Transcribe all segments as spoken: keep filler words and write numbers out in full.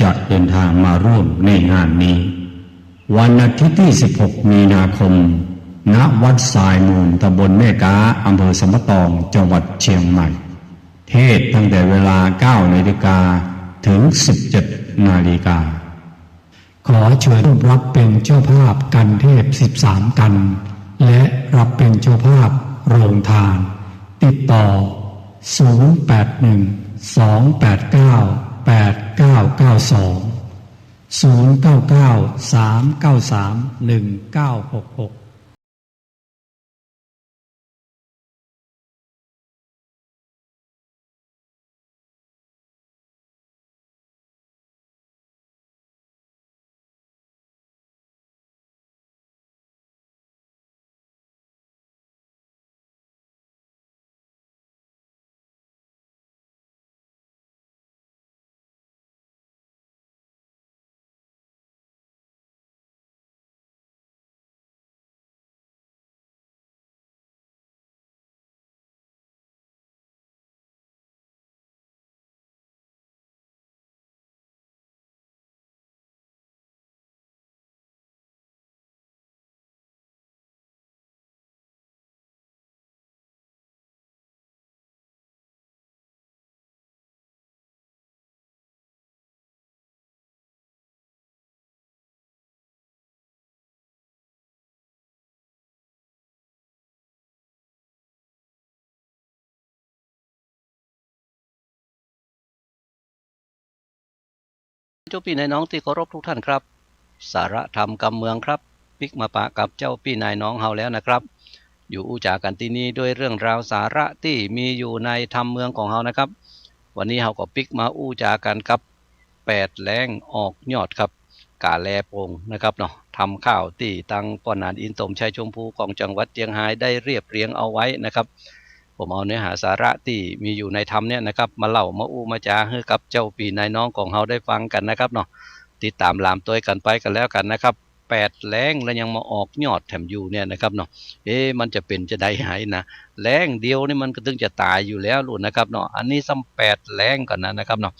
จะเดินทางมาร่วมในงานนี้ วันอาทิตย์ที่ สิบหก มีนาคม ณ วัดสายมูล ตำบลแม่ก๊า อำเภอสันป่าตอง จังหวัดเชียงใหม่ เทศน์ตั้งแต่เวลา เก้า นาฬิกา ถึง สิบเจ็ด นาฬิกา ขอเชิญร่วมรับเป็นเจ้าภาพกันเทศน์ สิบสาม กัน และรับเป็นเจ้าภาพโรงทาน ติดต่อ ศูนย์ แปด หนึ่ง สอง แปด เก้า แปด เก้า เก้า สอง ศูนย์ เก้า เก้า สาม เก้า สาม หนึ่ง เก้า หก หก เจ้าปี้นายน้องตี้เคารพทุกท่านครับ สาระธรรมกำเมืองครับ ปิ๊กมาปะกับเจ้าปี้นายน้องเฮาแล้วนะครับ อยู่อู้จ๋ากั๋นตี้นี่ด้วยเรื่องราวสาระตี้มีอยู่ในธรรมเมืองของเฮานะครับ วันนี้เฮาก็ปิ๊กมาอู้จ๋ากั๋นกับ แปดแล้งออกยอดครับ ก๋าแลโป่งนะครับเนาะ ธรรมข่าวตี้ตังป้อหนานอินสมชัยชมพูของจังหวัดเจียงฮายได้เรียบเรียงเอาไว้นะครับ ผมเอาเนื้อหาสาระตี้มีอยู่ในธรรมเนี่ยนะครับ มาเล่ามาอู้มาจ๋าหื้อกับเจ้าปี้นายน้องของเฮาได้ฟังกั๋นนะครับเนาะ ติดต๋ามหลามตวยกั๋นไปกั๋นแล้วกั๋นนะครับ แปดแล้งแล้วยังมาออกยอดแถมอยู่เนี่ยนะครับเนาะ เอ๊ะ มันจะเป๋นจาใดหายนะ แล้งเดียวนี่มันก็ตึงจะต๋ายอยู่แล้วลูกนะครับเนาะ อันนี้ซ้ำแปดแล้งก่อนนะนะครับเนาะ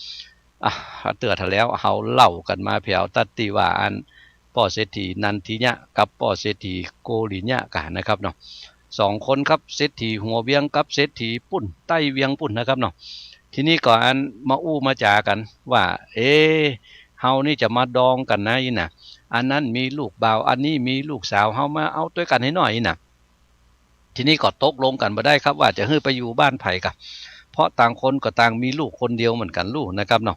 อ่ะ เตื้อเถิงแล้วเฮาเล่ากั๋นมาแผวตั๊ดตี้ว่าอันป้อเศรษฐีนันทิยะกับป้อเศรษฐีโกริยะกั๋นนะครับเนาะ สองคนครับ เศรษฐีหัวเวียงกับเศรษฐีปุ้นใต้เวียงปุ้นนะครับเนาะ ทีนี้ก็อันมาอู้มาจ๋ากั๋นว่า เอ๊ะ เฮานี่จะมาดองกั๋นนะอี้นะ อันนั้นมีลูกบ่าว อันนี้มีลูกสาว เฮามาเอาตวยกั๋นหื้อหน่อยอี้นะ ทีนี้ก็ตกลงกั๋นบ่ได้ครับ ว่าจะหื้อไปอยู่บ้านใผก่ะ เพราะต่างคนก็ต่างมีลูกคนเดียวเหมือนกั๋นลูกนะครับเนาะ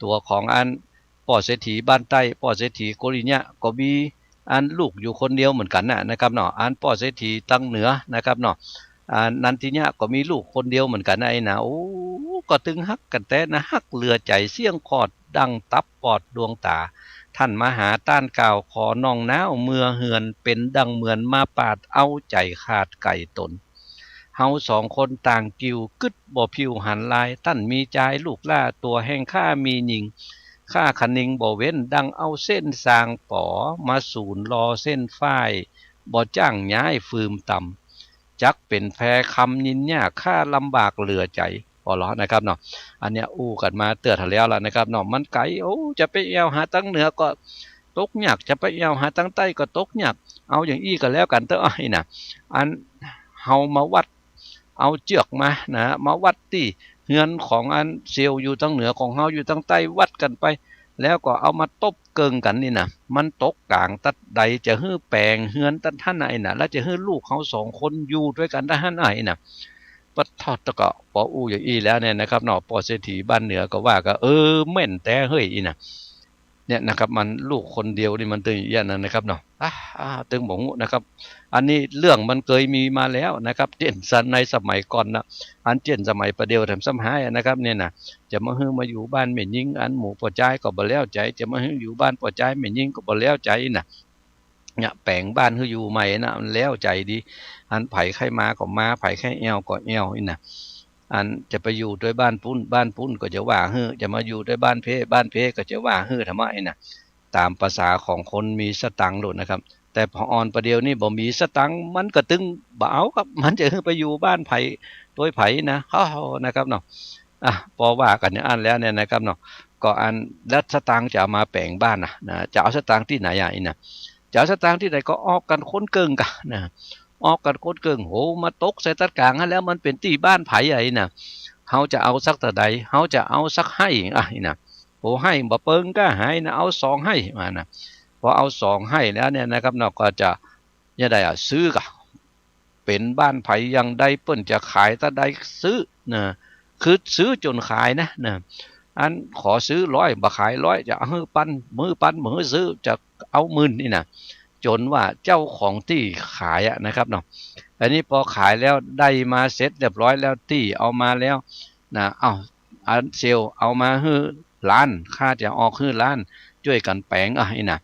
ตั๋วของอันป้อเศรษฐีบ้านใต้ ป้อเศรษฐีโกริยะก็มีอันลูกอยู่คนเดียวเหมือนกั๋นนะนะครับเนาะ อันป้อเศรษฐีตังเหนือนะครับเนาะ อันนันทิยะก็มีลูกคนเดียวเหมือนกั๋นนะอี้นะ โอ้ ก็ตึงฮักกั๋นแต๊นะ ฮักเหลือใจ๋ เสี้ยงขอดดังตับปอดดวงต๋า ต้านมหาต้านกล่าวขอน้องน้าว เมื่อเฮือนเป๋นดังเหมือน มาปาดเอาใจ๋ขาดไก๋ต๋น เฮาสองคนต่างกิ่ว กึ๊ดบ่ผิวหันลาย ต้านมีจายลูกหล้า ตั๋วแห่งข้ามีญิง ข้าคะนิงบ่เว้น ดังเอาเส้นสางป๋อ มาสูนรอเส้นฝ้าย บ่จ้างย้ายฟืมตำ จักเป๋นแพคำยินยาก ข้าลำบากเหลือใจ๋ ปอเลาะนะครับเนาะ อันเนี้ยอู้กั๋นมาเตื้อเถิงแล้วล่ะนะครับเนาะ มันไก๋ โอ้ จะไปแอ่วหาตังเหนือก็ตกยาก จะไปแอ่วหาตังใต้ก็ตกยาก เอาอย่างอี้ก็แล้วกั๋นเต๊อะ อ้ายนะ อันเฮามาวัด เอาเจื้อกมานะ มาวัดตี้เฮือนของอันเสี่ยวอยู่ตังเหนือ ของเฮาอยู่ตังใต้ วัดกั๋นไป แล้วก็เอามาตบเกิ่งกั๋นนี่นะ มันตกก๋างตั๊ดใด จะหื้อแป๋งเฮือนตั๊ดหั้นอ้ายนะ แล้วจะหื้อลูกเฮาสองคนอยู่ตวยกั๋นตั๊ดหั้นอ้ายนะ ปะทอด แต่ก็ปออู้อย่างอี้แล้วเนี่ยนะครับเนาะ ป้อเศรษฐีบ้านเหนือก็ว่าก็ เออ แม่นแต๊เฮ้ยอี้นะ เนี่ยนะครับ มันลูกคนเดียวนี่มันตึงอย่างอี้นะนะครับเนาะ อ่ะ อ่ะ ตึงบ่ฮู้นะครับ อันนี้เรื่องมันเกยมีมาแล้วนะครับ เจ้นในสมัยก่อนนะ อันเจ้นสมัยปะเดี่ยวแถมซ้ำฮ้ายนะครับ เนี่ยนะ จะมาหื้อมาอยู่บ้านแม่ญิง อันหมู่ป้อจายก็บ่แล้วใจ๋ จะมาหื้ออยู่บ้านป้อจายแม่ญิงก็บ่แล้วใจ๋นะ เนี่ย แป๋งบ้านหื้ออยู่ใหม่นะ มันแล้วใจ๋ดี อันใผใค่มาก็มา ใผใค่แอ่วก็แอ่วอี้นะ อันจะไปอยู่ตวยบ้านปุ้น บ้านปุ้นก็จะว่าหื้อ จะมาอยู่ตวยบ้านเพ่ บ้านเพ่ก็จะว่าหื้อ ทำไมนะ ต๋ามภาษาของคนมีสตังค์โลดนะครับ แต่ผ่ออ่อนปะเดี่ยวนี่บ่มีสตังค์ มันก็ตึงบ่เอาครับ มันจะหื้อไปอยู่บ้านใผตวยใผนะ เฮ้า นะครับเนาะ อ่ะ ปอว่ากั๋นอย่างอั้นแล้วเนี่ยนะครับเนาะ ก็อัน แล้วสตางค์จะเอามาแป๋งบ้านนะ นะ จะเอาสตางค์ตี้ไหนอะ อี้นะ จะเอาสตางค์ตี้ไหนก็ออกกั๋นคนเกิ่งก่ะ นะ ออกกั๋นคนเกิ่ง โห มาตกใส่ตั๊ดก๋างหั้นแล้ว มันเป๋นตี้บ้านใผอะ อี้นะ เฮาจะเอาสักเต้าใด เฮาจะเอาสักไฮ่อะ อี้นะ โห ไฮ่บ่เปิงก้าหายนะ เอาสองไฮ่ ว่านะ พอเอาสองไฮ่แล้วเนี่ยนะครับเนาะ ก็จะ จะได้อะ ซื้อก่ะ เป๋นบ้านใผอย่างใด เปิ้นจะขายเต้าใดซื้อนะ คือซื้อจ๋นขายนะ นะ อันขอซื้อร้อย บ่ขายร้อย จะหื้อปัน หื้อปัน บ่หื้อซื้อ จะเอาหมื่น อี้นะ จ๋นว่าเจ้าของตี้ขายอะนะครับเนาะ อันนี้ปอขายแล้วได้มาเสร็จเรียบร้อยแล้ว ตี้เอามาแล้วนะ เอ้า อันเซลล์เอามาหื้อล้าน ข้าจะออกหื้อล้าน จ้วยกั๋นแป๋งอะ อี้นะ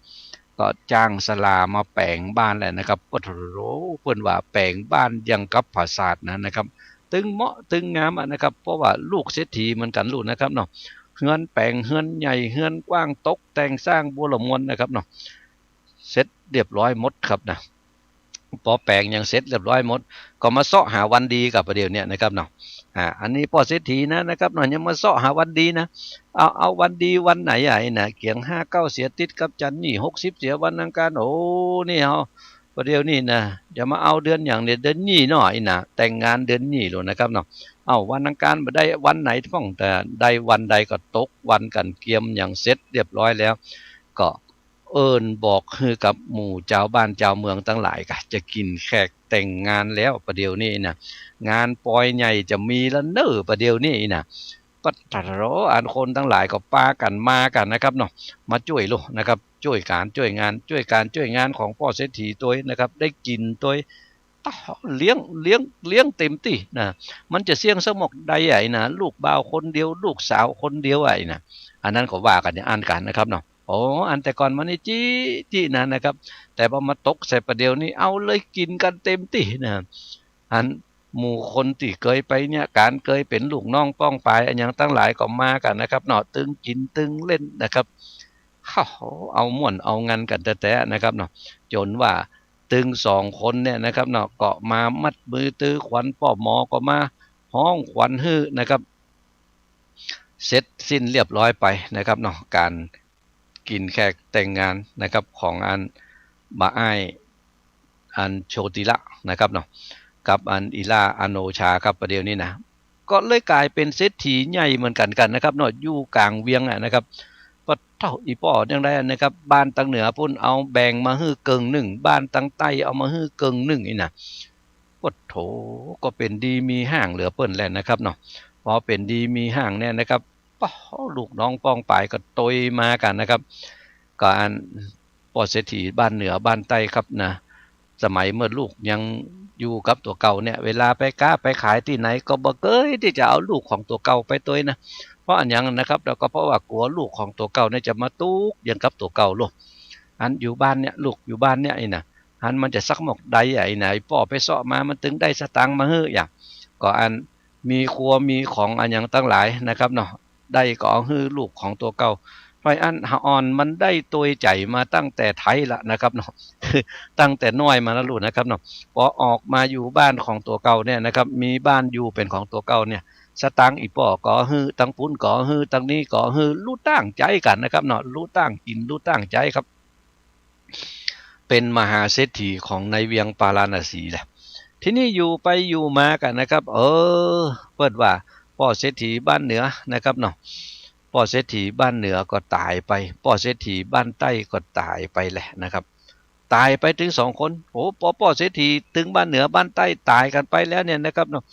ก็จ้างสลามาแป๋งบ้านแหละนะครับ โอ้โห เปิ้นว่าแป๋งบ้านอย่างกับผาสาทนะ นะครับ ตึงเหมาะตึงงามอะนะครับ เพราะว่าลูกเศรษฐีเหมือนกั๋นลูกนะครับเนาะ เฮือนแป๋ง เฮือนใหญ่ เฮือนกว้าง ตกแต่งสร้างบัวละมวลนะครับเนาะ เสร็จเรียบร้อยหมดครับนะ ปอแป๋งอย่างเสร็จเรียบร้อยหมด ก็มาเซาะหาวันดีก่ะ ประเดี๋ยวเนี้ยนะครับเนาะ อ่า อันนี้ป้อเศรษฐีนะ นะครับเนาะ ยังมาเซาะหาวันดีนะ เอา เอาวันดีวันไหนอะ อี้นะ เกี๋ยงห้าเก้าเสียติ๊ดกับจันทร์นี่ หกสิบเสียวันอังคาร โอ้ นี่เฮา ประเดี๋ยวนี้นะ จะมาเอาเดือนหยังเนี่ย เดือนยี่เนาะ อี้นะ แต่งงานเดือนยี่ลูกนะครับเนาะ เอาวันอังคารบ่ได้วันไหนพ่อง แต่ได้วันใดก็ตกวันกั๋นเกียมอย่างเสร็จเรียบร้อยแล้ว ก็ เอิ้นบอกหื้อกับหมู่จาวบ้านจาวเมืองตังหลายก่ะ จะกิ๋นแขกแต่งงานแล้ว ประเดี๋ยวนี้นะ งานปอยใหญ่จะมีแล้วเน่อ ประเดี๋ยวนี้นะ ปัดโธ่ อันคนตังหลายก็ปากั๋นมากั๋นนะครับเนาะ มาจ้วยลูกนะครับ จ้วยก๋านจ้วยงาน จ้วยก๋านจ้วยงานของป้อเศรษฐีตวยนะครับ ได้กิ๋นตวย เลี้ยง เลี้ยง เลี้ยงเต็มตี้นะ มันจะเสี้ยงสักหมอกใดอะ อี้นะ ลูกบ่าวคนเดียว ลูกสาวคนเดียวอะ อี้นะ อันนั้นก็ว่ากั๋นอย่างอั้นกั๋นนะครับเนาะ โอ้ อันแต่ก่อนมันนี่จี้ จี้นะ นะครับ แต่พอมาตกใส่ประเดี๋ยวนี้ เอาเลยกิ๋นกั๋นเต็มตี้นะ อันหมู่คนตี้เกยไปเยียะก๋าน เกยเป๋นลูกน้องป้องปายอะหยังตังหลายก็มากั๋นนะครับเนาะ ตึงกิ๋นตึงเล่นนะครับ เฮา เอาม่วนเอางันกั๋นแต๊ๆ นะครับเนาะ จ๋นว่าตึงสองคนเนี่ยนะครับเนาะ ก็มามัดมือตื้อขวัญ ป้อหมอก็มาฮ้องขวัญหื้อนะครับ เสร็จสิ้นเรียบร้อยไปนะครับเนาะ ก๋านกิ๋นแขกแต่งงานนะครับ ของอันบ่าอ้าย อันโชติละนะครับเนาะ กับอันอิราอโนชาครับ ประเดี๋ยวนี้นะ ก็เลยก๋ายเป๋นเศรษฐีใหญ่เหมือนกั๋นกั๋นนะครับเนาะ อยู่ก๋างเวียงอะนะครับ ปัดโธ่ อีป้อจั่งใดอะนะครับ บ้านตังเหนือปุ้นเอาแบ่งมาหื้อเกิ่งนึ่ง บ้านตังใต้เอามาหื้อเกิ่งนึ่ง อี้นะ ปัดโธ่ ก็เป๋นดีมีฮ้างเหลือเปิ้นแหละนะครับเนาะ ปอเป๋นดีมีฮ้างเนี่ยนะครับ ป้อ ลูกน้องป้องปายก็ตวยมากั๋นนะครับ ก็อันป้อเศรษฐีบ้านเหนือบ้านใต้ครับนะ สมัยเมื่อลูกยังอยู่กับตั๋วเก่าเนี่ย เวลาไปก๊าไปขายตี้ไหนก็บ่เกยตี้จะเอาลูกของตั๋วเก่าไปตวยนะ เพราะอะหยังนะครับ แล้วก็เพราะว่ากั๋วลูกของตั๋วเก่าเนี่ยจะมาตุ๊กอย่างกับตั๋วเก่าลูก อันอยู่บ้านเนี่ย ลูกอยู่บ้านเนี่ย อี้นะ อันมันจะสักหมอกใดอะ อี้นะ อีป้อไปเซาะมา มันตึงได้สตางค์มาหื้ออะ ก็อัน มีครัวมีของอะหยังตังหลายนะครับเนาะ ได้ก็เอาหื้อลูกของตั๋วเก่า เพราะอันหาอ่อนมันได้ตวยใจ๋มาตั้งแต่ไท้ละนะครับเนาะ ตั้งแต่น้อยมาแล้วลูกนะครับเนาะ ปอออกมาอยู่บ้านของตั๋วเก่าเนี่ยนะครับ มีบ้านอยู่เป๋นของตั๋วเก่าเนี่ย สตางค์อีป้อก็หื้อ ตังปุ้นก็หื้อ ตังนี้ก็หื้อ ฮู้ตั้งใจ๋กั๋นนะครับเนาะ ฮู้ตั้งกิ๋น ฮู้ตั้งใจ๊ครับ เป๋นมหาเศรษฐีของในเวียงปาราณสีแหละ ทีนี้อยู่ไปอยู่มากั๋นนะครับ เออ เปิ้นว่าป้อเศรษฐีบ้านเหนือนะครับเนาะ ป้อเศรษฐีบ้านเหนือก็ต๋ายไป ป้อเศรษฐีบ้านใต้ก็ต๋ายไปแหละนะครับ ต๋ายไปตึงสองคน โอ้ ป้อ ป้อเศรษฐีตึงบ้านเหนือบ้านใต้ต๋ายกั๋นไปแล้วเนี่ยนะครับเนาะ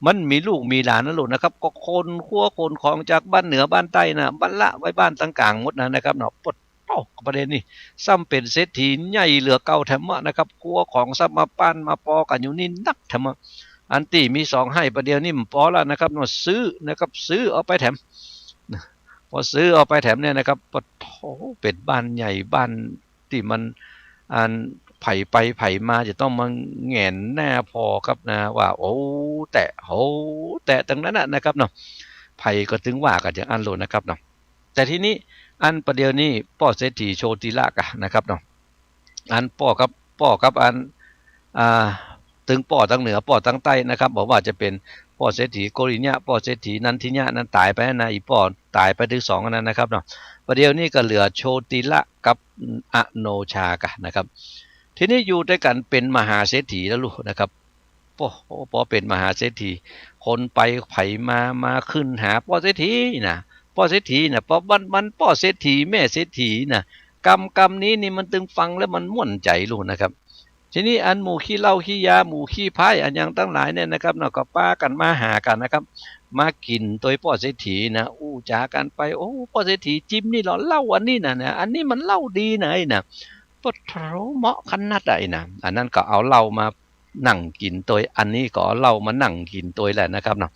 มันมีลูกมีหลานนะลูกนะครับ ก็ขนครัวขนของจากบ้านเหนือบ้านใต้นะ มาละไว้บ้านตังก๋างหมดนะนะครับเนาะ ปัดโธ่ ประเดี๋ยวนี้ ซ้ำเป๋นเศรษฐีใหญ่เหลือเก่าแถมอะนะครับ ครัวของซ้ำมาป้านมาปอกั๋นอยู่นี่นักแถมอะ อันตี้มีสองไฮ่ประเดี๋ยวนี้บ่ปอแล้วนะครับเนาะ ซื้อนะครับ ซื้อเอาไปแถม นะ ปอซื้อเอาไปแถมเนี่ยนะครับ ปัดโธ่ เป๋นบ้านใหญ่ บ้านตี้มัน อันใผไปใผมาจะต้องมาแหงนหน้าผ่อครับนะ ว่า โอ้ แต๊ โอ้ แต๊ ตึงนั้นนะนะครับเนาะ ใผก็ตึงว่ากั๋นอย่างอั้นโลดนะครับเนาะ แต่ทีนี้อันประเดี๋ยวนี้ป้อเศรษฐีโชติละก่ะนะครับเนาะ อันป้อกับ ป้อกับอัน อ่า ตึงป้อตังเหนือป้อตังใต้นะครับ บ่ว่าจะเป๋น ป้อเศรษฐีโกริยะ ป้อเศรษฐีนันทิยะนั้นต๋ายไปนะ อี่ป้อต๋ายไปตึงสองอันนั้นนะครับเนาะ ประเดี๋ยวนี้ก็เหลือโชติละกับอโนชากั๋นนะครับ ทีนี้อยู่ตวยกั๋นเป๋นมหาเศรษฐีแล้วลูกนะครับ โอ้โห ปอเป๋นมหาเศรษฐี คนไปใผมา มาขึ้นหาป้อเศรษฐีนะ ป้อเศรษฐีนะ ปอวันๆ ป้อเศรษฐี แม่เศรษฐีนะ กำ กำนี้นี่มันตึงฟังแล้วมันม่วนใจ๋ลูกนะครับ ทีนี้อันหมู่ขี้เหล้าขี้ยา หมู่ขี้พาย อันหยังตังหลายเนี่ยนะครับเนาะ ก็ปากั๋นมาหากั๋นนะครับ มากิ๋นตวยป้อเศรษฐีนะ อู้จ๋ากั๋นไป โอ้ ป้อเศรษฐี จิมนี่เหรอ เหล้าอันนี้นะ นะ อันนี้มันเหล้าดีนะ ไอ้นะ ปะโถ เหมาะขนาดไอ้นะ อันนั้นก็เอาเหล้ามานั่งกิ๋นตวย อันนี้ก็เอาเหล้ามานั่งกิ๋นตวยแหละนะครับเนาะ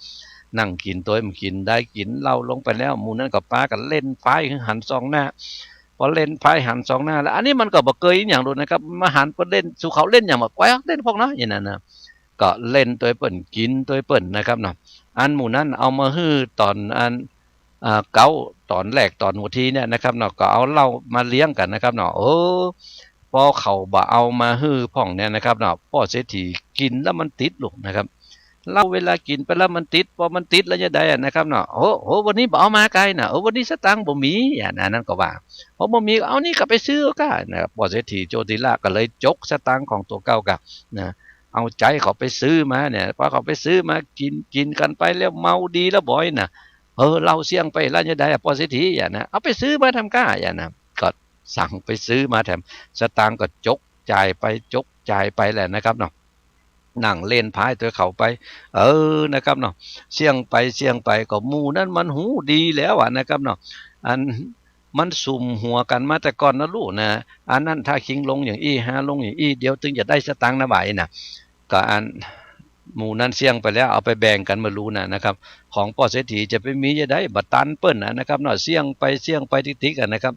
นั่งกิ๋นตวย มันกิ๋นได้กิ๋นเหล้าลงไปแล้ว หมู่นั้นก็ปากั๋นเล่นพายหื้อหันส่องหน้า ปอเล่นพายหันส่องหน้าแล้ว อันนี้มันก็บ่เกยอะหยังลูกนะครับ มาหันปอเล่น สู่เขาเล่นหยังบ่ ปล่อยเล่นพวกเนาะ อย่างนั้นนะ ก็เล่นตวยเปิ้น กิ๋นตวยเปิ้นนะครับเนาะ อันหมู่นั้นเอามาหื้อต๋อนอัน อ่า เก๊าต๋อนแรกต๋อนหัวทีเนี่ยนะครับเนาะ ก็เอาเหล้ามาเลี้ยงกั๋นนะครับเนาะ เออ ปอเขาบ่เอามาหื้อพ่องเนี่ยนะครับเนาะ ป้อเศรษฐีกิ๋นแล้วมันติดลูกนะครับ เหล้าเวลากิ๋นไปแล้วมันติด ปอมันติดแล้วจะใดอะนะครับเนาะ โอ้โห วันนี้บ่เอามาไกนะ เออ วันนี้สตางค์บ่มี อย่างนั้นก็ว่า พอบ่มีก็เอานี่ก็ไปซื้อเอาก้านะ ป้อเศรษฐีโชติละก็เลยจกสตางค์ของตั๋วเก่ากั๋นนะ เอาใจ๋เขาไปซื้อมาเนี่ย ปอเขาไปซื้อมากิ๋น กิ๋นกั๋นไปแล้วเมาดีแล้วบ่อยนะ เออ เหล้าเสี้ยงไปแล้วจะใดอะ ป้อเศรษฐี อย่างนะ เอาไปซื้อมาแถมก้า อย่างนะ ก็สั่งไปซื้อมาแถม สตางค์ก็จกจ่ายไป จกจ่ายไปแหละนะครับเนาะ นั่งเล่นพายตวยเขาไป เออ นะครับเนาะ เสี้ยงไปเสี้ยงไป ก็หมู่นั้นมันหูดีแล้วอะนะครับเนาะ อัน มันสุมหัวกั๋นมาแต่ก่อนนะลูกนะ อันนั้นถ้าคิงลงอย่างอี้ ฮาลงอย่างอี้ เดี๋ยวตึงจะได้สตางค์นะบ่ายนะ ก็อันหมู่นั้นเสี้ยงไปแล้ว เอาไปแบ่งกั๋นบ่ฮู้นะนะครับ ของป้อเศรษฐีจะไปมีจะใด บ่ตันเปิ้นนะนะครับเนาะ เสี้ยงไปเสี้ยงไปติ๊กๆ อะนะครับ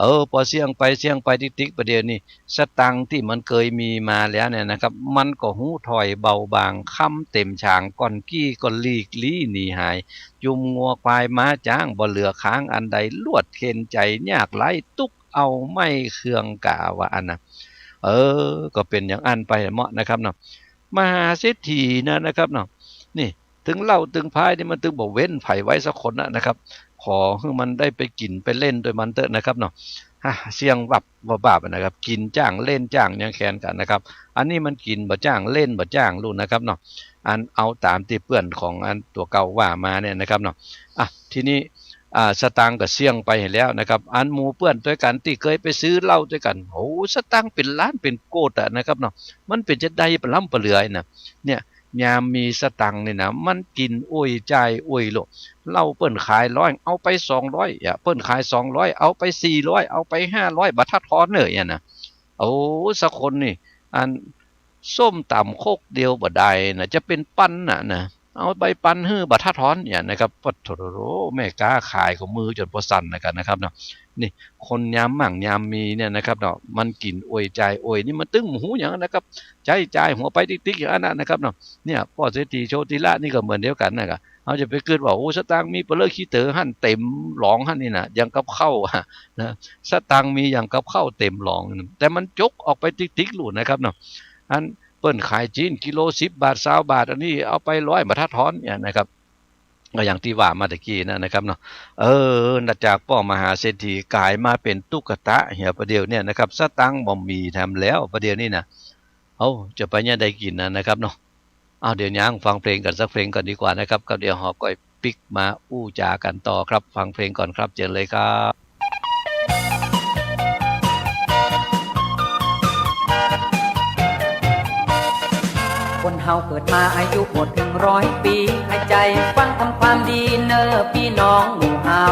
เออ ปอเสี้ยงไปเสี้ยงไปติ๊กๆ ประเดี๋ยวนี้ สตางค์ตี้มันเกยมีมาแล้วเนี่ยนะครับ มันก็ฮู้ถ้อยเบาบาง คำเต็มฉาง ก่อนกี้ก็หลีกลี้หนีหาย จุมงัวควายม้าจ๊าง บ่เหลือค้างอันใด ลวดเข็ญใจ๋ยากไร้ ตุ๊กเอาไม้เคืองก๋า ว่าอั้นนะ เออ ก็เป๋นอย่างอั้นไปเนาะนะครับเนาะ มหาเศรษฐีนะนะครับเนาะ นี่ ตึงเหล้าตึงพายนี่มันตึงบ่เว้นใผไว้สักคนนะนะครับ ขอหื้อมันได้ไปกิ๋นไปเล่นตวยมันเต๊อะนะครับเนาะ ฮะ เสี้ยงวับวับวับนะครับ กิ๋นจ้างเล่นจ้างยังแคนกั๋นนะครับ อันนี้มันกิ๋นบ่จ้างเล่นบ่จ้างลูกนะครับเนาะ อันเอาต๋ามตี้เปื้อนของอันตั๋วเก่าว่ามาเนี่ยนะครับเนาะ อ่ะ ทีนี้ อ่า สตางค์ก็เสี้ยงไปแล้วนะครับ อันหมู่เปื้อนตวยกั๋นตี้เกยไปซื้อเหล้าตวยกั๋น โอ้ สตางค์เป๋นล้านเป๋นโกดอะนะครับเนาะ มันเป๋นจะใดปะล้ำปะเหลือนะ เนี่ย ยามมีสตางค์นี่นะ มันกิ๋นอวยจ่ายอวยโลด เหล้าเปิ้นขายร้อย เอาไปสองร้อย อ่ะ เปิ้นขายสองร้อย เอาไปสี่ร้อย เอาไปห้าร้อย บ่ทัดทอนเน่อ อย่างนะ โอ้ สักคนนี่ อันส้มต๋ำครกเดียวบ่ได้นะ จะเป๋นปันน่ะนะ เอาไปปันหื้อบ่ทัดทอน อย่างนะครับ ปะโถ แม่ก๊าขายก็มือจ๋นปอสั่นนะกั๋นนะครับเนาะ นี่ คนยามมั่งยามมีเนี่ยนะครับเนาะ มันกิ๋นอวยจ่ายอวย นี่มันตึงบ่ฮู้หยังนะครับ ใจ๊จ่ายหัวไปติ๊กๆ อย่างอั้นนะนะครับเนาะ เนี่ย ป้อเศรษฐีโชติละนี่ก็เหมือนเดียวกั๋นนะ เฮาจะไปกึ๊ดว่า โอ้ สตางค์มีเป๋อเล่อขี้เต๋อหั้นเต๋มหลองหั้นนี่นะ อย่างกับข้าวอะนะ สตางค์มีอย่างกับข้าวเต๋มหลอง แต่มันจกออกไปติ๊กๆ ลูกนะครับเนาะ อันเปิ้นขายจีนกิโลสิบบาท ซาวบาท อันนี้เอาไปร้อย บ่ทัดทอน อย่างนะครับ ก็อย่างตี้ว่ามาตะกี้นะนะครับเนาะ เออ นับจากป้อมหาเศรษฐีก๋ายมาเป๋นตุ๊กตาเหีย ประเดี๋ยวเนี่ยนะครับ สตางค์บ่มีแถมแล้ว ประเดี๋ยวนี้นะ เอ้า จะไปเนี่ยใดกิ๋นนะนะครับเนาะ เอา เดี๋ยวย้างฟังเพลงกั๋นสักเพลงก่อนดีกว่านะครับ ก็เดี๋ยวเฮาก่อยปิ๊กมาอู้จ๋ากั๋นต่อครับ ฟังเพลงก่อนครับ เจิญเลยครับ คนเฮาเกิดมาอายุบ่เถิงร้อยปี๋ ใส่ใจ๋ฟังกำความดีเน่อปี้น้องหมู่เฮา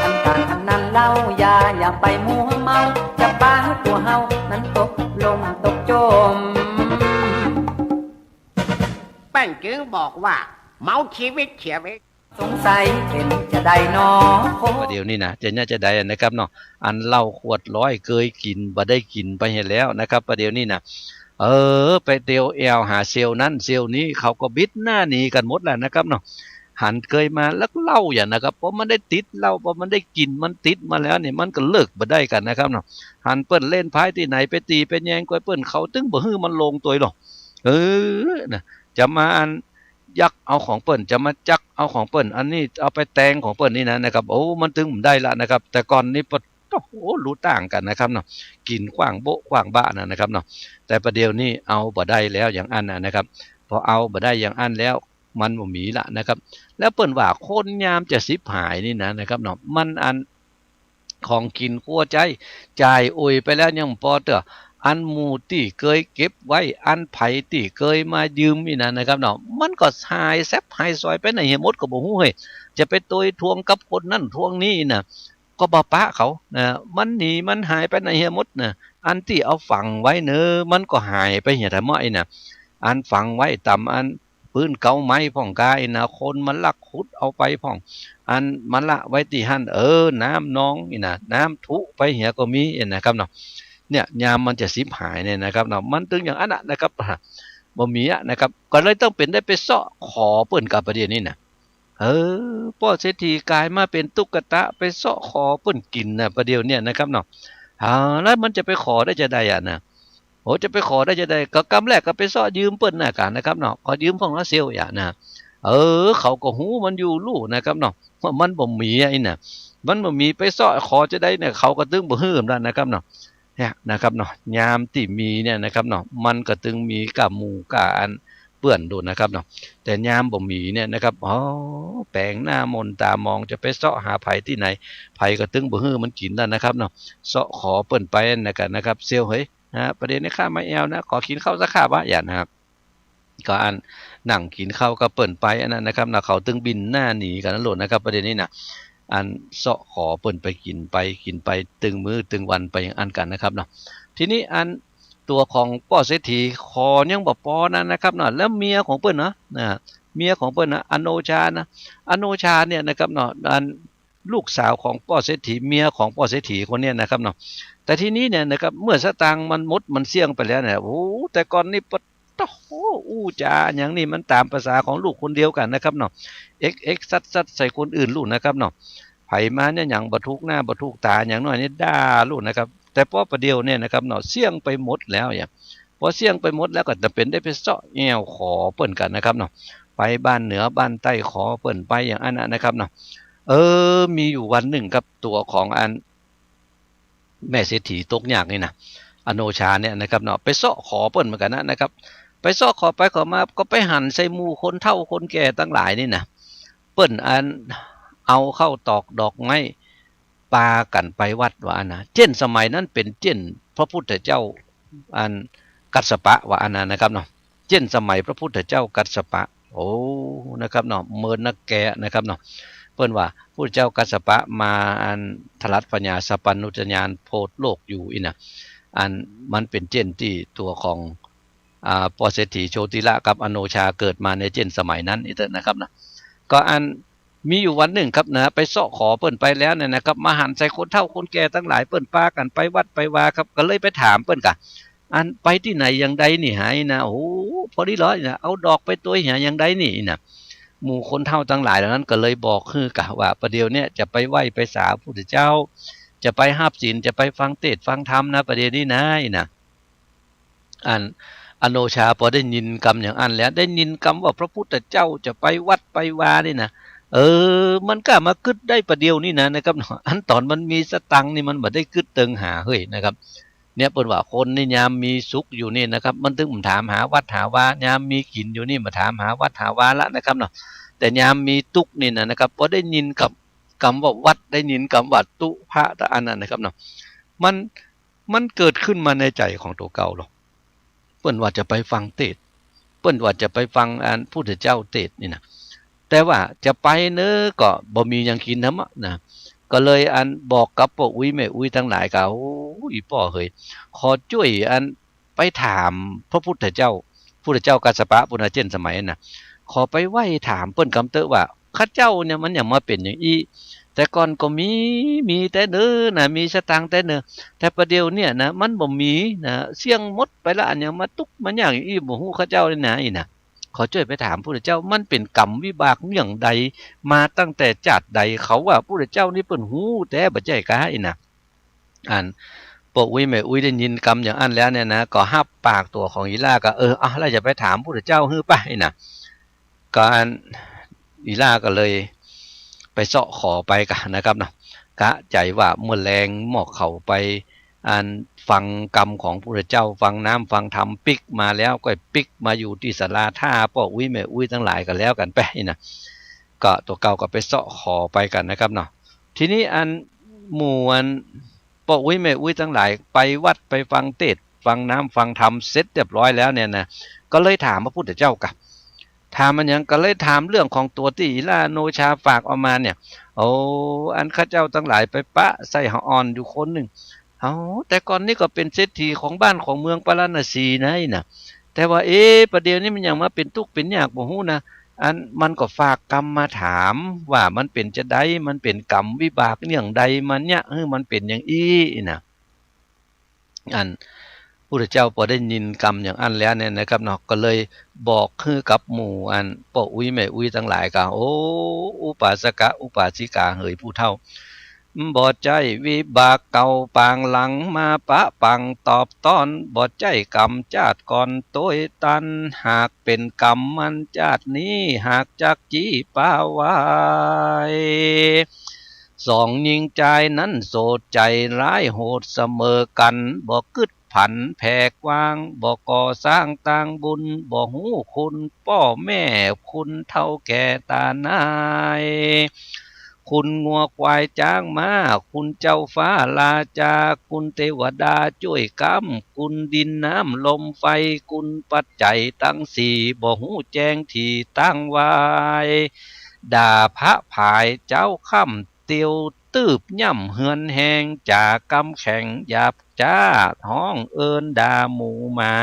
อันตานอันนั้นเหล้ายา อย่าไปมัวเมา จะปาตั๋วเฮานั้นตกหล่มตกจ๋ม เปิ้นจึงบอกว่า เมาชีวิตเสียเวลา สงสัยเป๋นจะใดน้อ ประเดี๋ยวนี้นะ จะเนี่ยจะใดนะครับเนาะ อันเหล้าขวดร้อยเกยกิ๋น บ่ได้กิ๋นไปเหียแล้วนะครับ ประเดี๋ยวนี้นะ เออ ไปเตียวแอ่วหาเซลล์นั้นเซลล์นี้ เขาก็บิดหน้าหนีกั๋นหมดแล้วนะครับเนาะ หันเกยมาลักเหล้าอย่างนะครับ ปอมันได้ติดเหล้า ปอมันได้กิ๋น มันติดมาแล้วนี่ มันก็เลิกบ่ได้กั๋นนะครับเนาะ หันเปิ้นเล่นพายตี้ไหน ไปตี๋ไปแยงกวยเปิ้น เขาตึงบ่หื้อมันลงตวยหรอก เออ นะ จะมาอัน ยักเอาของเปิ้น จะมาจักเอาของเปิ้น อันนี้เอาไปแตงของเปิ้นนี่นะ นะครับ โอ้ มันตึงบ่ได้ละนะครับ แต่ก่อนนี้ปะโอ้โห รู้ต่างกั๋นนะครับเนาะ กิ๋นขว้างโบ๊ะขว้างบ้านะ นะครับเนาะ แต่ประเดี๋ยวนี้เอาบ่ได้แล้วอย่างอั้นนะ นะครับ พอเอาบ่ได้อย่างอั้นแล้ว มันบ่มีละนะครับ แล้วเปิ้นว่าคนยามจะฉิบหายนี่นะ นะครับเนาะ มันอัน ของกิ๋นครัวใจ๊ จ่ายอุ๋ยไปแล้วยังบ่ปอเตื้อ อันหมู่ตี้เกยเก็บไว้ อันใผตี้เกยมายืมนี่นะ นะครับเนาะ มันก็หายแซบหายสอยไปไหนเหียหมดก็บ่ฮู้เฮ้ย จะไปโตยทวงกับคนนั้นทวงนี้นะ ก็บ่ปะเขานะ มันหนีมันหายไปไหนเหียหมดนะ อันตี้เอาฝังไว้เนอะ มันก็หายไปเหียแถมไอ้นะ อันฝังไว้ต๋ามอัน ปื๊นเก๊าไม้พ่องก้าอี้นะ คนมาลักขุดเอาไปพ่อง อันมาละไว้ตี้หั้น เออ น้ำนองอี้นะ น้ำถุไปเหียก็มีอี้นะครับเนาะ เนี่ย ยามมันจะฉิบหายเนี่ยนะครับเนาะ มันตึงอย่างอั้นนะ นะครับ บ่มีอะนะครับ ก็เลยต้องเป๋นได้ไปเซาะขอเปิ้นกับประเดี๋ยวนี้นะ เออ ป้อเศรษฐีก๋ายมาเป๋นตุ๊กตาไปเซาะขอเปิ้นกิ๋นนะ ประเดี๋ยวเนี่ยนะครับเนาะ อ่า แล้วมันจะไปขอได้จาใดอะนะ โอ้ จะไปขอได้จาใด ก็กำแรกก็ไปเซาะยืมเปิ้นนะก่ะนะครับเนาะ ขอยืมพ่องละเสี่ยวอย่านะ เออ เขาก็ฮู้มันอยู่ลู่นะครับเนาะ ว่ามันบ่มีอะอี้นะ มันบ่มี ไปเซาะขอจาใดเนี่ย เขาก็ตึงบ่หื้อแล้วนะครับเนาะ เนี่ยนะครับเนาะ ยามตี้มีเนี่ยนะครับเนาะ มันก็ตึงมีก้าหมู่ก้าอันเปื้อนดูนะครับเนาะ แต่ยามบ่มีเนี่ยนะครับ อ๋อ แป๋งหน้ามนต๋ามอง จะไปเซาะหาใผตี้ไหน ใผก็ตึงบ่หื้อมันกิ๋นแล้วนะครับเนาะ เซาะขอเปิ้นไปนะก่ะนะครับ เสี่ยวเฮ้ย นะ ประเดี๋ยวนี้ข้ามาแอวนะ ขอกิ๋นข้าวสักคาบวะ อย่านะครับ ก็อันนั่งกิ๋นข้าวกับเปิ้นไปอันนั้นนะครับนะ เขาตึงบินหน้าหนีกั๋นนั่นโลดนะครับ ประเดี๋ยวนี้นะ อันเซาะขอเปิ้นไปกิ๋นไป กิ๋นไปตึงมื้อตึงวันไปอย่างอั้นกั๋นนะครับเนาะ ทีนี้อันตั๋วของป้อเศรษฐีขอยังบ่ปอนั้นนะครับเนาะ แล้วเมียของเปิ้นเนาะ นะ เมียของเปิ้นนะ อโนชานะ อโนชาเนี่ยนะครับเนาะ อัน ลูกสาวของป้อเศรษฐี เมียของป้อเศรษฐีคนเนี้ยนะครับเนาะ แต่ทีนี้เนี่ยนะครับ เมื่อสตางค์มันหมดมันเสี้ยงไปแล้วเนี่ย โอ้ แต่ก่อนนี่ปะโถ อู้จ๋าอย่างนี้มันต๋ามภาษาของลูกคนเดียวกั๋นนะครับเนาะ เอ็กเอ็กซัดซัดใส่คนอื่นลูกนะครับเนาะ ใผมาเนี่ยอย่างบ่ถูกหน้าบ่ถูกต๋าอย่างน้อยนี่ด่าลูกนะครับ แต่ป้อประเดี๋ยวเนี่ยนะครับเนาะ เสี้ยงไปหมดแล้วอย่าง พอเสี้ยงไปหมดแล้วก็จะเป๋นได้ไปเซาะแอ่วขอเปิ้นกั๋นนะครับเนาะ ไปบ้านเหนือบ้านใต้ขอเปิ้นไปอย่างอั้นนะนะครับเนาะ เออ มีอยู่วันนึ่งครับ ตั๋วของอันแม่เศรษฐีตกยากนี่นะ อโนชาเนี่ยนะครับเนาะ ไปเซาะขอเปิ้นเหมือนกั๋นนะนะครับ ไปเซาะขอไปขอมาก็ไปหันใส่หมู่คนเฒ่าคนแก่ตังหลายนี่นะ เปิ้นอันเอาข้าวตอกดอกไม้ปากั๋นไปวัดว่าอั้นนะ เจ้นสมัยนั้นเป๋นเจ้นพระพุทธเจ้าอันกัสสปะว่าอั้นนะนะครับเนาะ เจ้นสมัยพระพุทธเจ้ากัสสปะ โอ้ นะครับเนาะ เมินนักแกนะครับเนาะ เปิ้นว่าพุทธเจ้ากัสสปะมาอันถลัดปัญญาสัพพัญญุตญาณโพธิโลกอยู่อี้นะ อันมันเป๋นเจ้นตี้ตั๋วของ อ่า ป้อเศรษฐีโชติละกับอโนชาเกิดมาในเจ้นสมัยนั้นอี้เต๊อะนะครับนะ ก็อันมีอยู่วันนึ่งครับนะ ไปเซาะขอเปิ้นไปแล้วเนี่ยนะครับ มาหันใส่คนเฒ่าคนแก่ตังหลายเปิ้นปากั๋นไปวัดไปวาครับ ก็เลยไปถามเปิ้นก่ะ อันไปตี้ไหนอย่างใดนี่หายนะ โอ้ พอดีเลยนะ เอาดอกไปตวยหาอย่างใดนี่นะ หมู่คนเฒ่าตังหลายเหล่านั้นก็เลยบอกหื้อก่ะว่า ประเดี๋ยวเนี่ยจะไปไหว้ไปสาพระพุทธเจ้า จะไปฮับศีล จะไปฟังเตสน์ฟังธรรมนะ ประเดี๋ยวนี้นะอี้นะ อันอโนชาปอได้ยินกำอย่างอั้นแล้ว ได้ยินกำว่าพระพุทธเจ้าจะไปวัดไปวานี่นะ เออ มันก็มากึ๊ดได้ประเดี๋ยวนี้นะ นะครับเนาะ อันต๋อนมันมีสตังค์นี่มันบ่ได้กึ๊ดเติงหาเฮ้ยนะครับ เนี่ยเปิ้นว่าคนนี่ยามมีสุขอยู่นี่นะครับ มันตึงบ่ถามหาวัดหาวา ยามมีกิ๋นอยู่นี่บ่ถามหาวัดหาวาละนะครับเนาะ แต่ยามมีตุ๊กข์นี่นะนะครับ ปอได้ยินกับกำว่าวัด ได้ยินกำว่าตุ๊พะตะอันนั้นนะครับเนาะ มัน มันเกิดขึ้นมาในใจ๋ของตั๋วเก่าหรอก เปิ้นว่าจะไปฟังเตสน์ เปิ้นว่าจะไปฟังอันพุทธเจ้าเตสน์นี่นะ แต่ว่าจะไปเนอะก็บ่มีหยังกิ๋นทำอะนะ ก็เลยอันบอกกับป้ออุ๊ยแม่อุ๊ยตังหลายก่ะ โอ้ อีป้อเหย ขอจ้วยอันไปถามพระพุทธเจ้า พุทธเจ้ากัสสปะปุณณเจ้นสมัยนะ ขอไปไหว้ถามเปิ้นกำเต๊อะว่า ข้าเจ้าเนี่ยมันหยังมาเป๋นอย่างอี้ แต่ก่อนก็มี มีแต๊เนอนะ มีสตางค์แต๊เนอ แต่ประเดี๋ยวเนี่ยนะ มันบ่มีนะ เสี้ยงหมดไปละ อันหยังมาตุ๊กข์มายากอย่างอี้ บ่ฮู้ข้าเจ้าเลยนะ อี้นะ ขอจ้วยไปถามพุทธเจ้า มันเป๋นกรรมวิบากอย่างใด มาตั้งแต่จาติใด เขาว่าพุทธเจ้านี่เปิ้นฮู้แต๊บ่ใจ้ก๊ะ อี้นะ อันป้ออุ๊ยแม่อุ๊ยได้ยินกำอย่างอั้นแล้วเนี่ยนะ ก็ฮับปากตั๋วของอีหล้าก็ เออ เอา แล้วจะไปถามพุทธเจ้าหื้อปะ อี้นะ ก็อันอีล่าก็เลยไปเซาะขอไปกะนะครับเนาะ กะใจ๋ว่าเมื่อแลงหมอกเขาไป อันฟังกำของพระพุทธเจ้า ฟังน้ำฟังธรรมปิ๊กมาแล้ว ก็ปิ๊กมาอยู่ตี้ศาลาถ้าป้ออุ๊ยแม่อุ๊ยตังหลายก็แล้วกั๋นไปนะ ก็ตั๋วเก่าก็ไปเซาะขอไปกั๋นนะครับเนาะ ทีนี้อันหมู่อันป้ออุ๊ยแม่อุ๊ยตังหลายไปวัดไปฟังเตสน์ฟังน้ำฟังธรรมเสร็จเรียบร้อยแล้วเนี่ยนะ ก็เลยถามพระพุทธเจ้ากะ ถามอะหยัง ก็เลยถามเรื่องของตั๋วตี้อีล่าอโนชาฝากเอามาเนี่ย โอ้ อันข้าเจ้าตังหลายไปปะใส่หาอ่อนอยู่คนนึ่ง เอ้า แต่ก่อนนี้ก็เป๋นเศรษฐีของบ้านของเมืองปาราณสีนะอี้นะ แต่ว่า เอ๊ะ ประเดี๋ยวนี้มันหยังมาเป๋นตุ๊กข์เป๋นยากบ่ฮู้นะ อันมันก็ฝากกำมาถามว่ามันเป๋นจาใด มันเป๋นกรรมวิบากเยื่องใดมาเยียะหื้อมันเป๋นอย่างอี้นะ อันพุทธเจ้าปอได้ยินกำอย่างอั้นแล้วเนี่ยนะครับเนาะ ก็เลยบอกหื้อกับหมู่อันป้ออุ๊ยแม่อุ๊ยตังหลายกะ โอ้ อุปาสกะอุปาสิกาเหยผู้เฒ่า บ่ใจ้วิบากเก่าปางหลังมาปะปังตอบต้อน บ่ใจ้กรรมจาติก่อนตวยตัน หากเป๋นกรรมมันจาตินี้ หากจักจี้ปาไว้ สองญิงจายนั้นโสดใจ๋ร้ายโหดเสมอกั๋น บ่กึ๊ดผันแผ่กว้าง บ่ก่อสร้างตางบุญ บ่ฮู้คุณป้อแม่คุณเฒ่าแก่ต๋านาย คุณงัวควายจ๊างม้า คุณเจ้าฟ้าราจา คุณเตวดาจ้วยก๊ำ คุณดินน้ำลมไฟ คุณปัจจัยตังสี่ บ่ฮู้แจ้งถี่ตั้งไว้ ด่าพระผายเจ๊าค่ำ เตียวตืบย่ำเฮือนแฮง จ๋ากำแข็งหยาบจ๊า ฮ้องเอิ้นด่าหมูหมา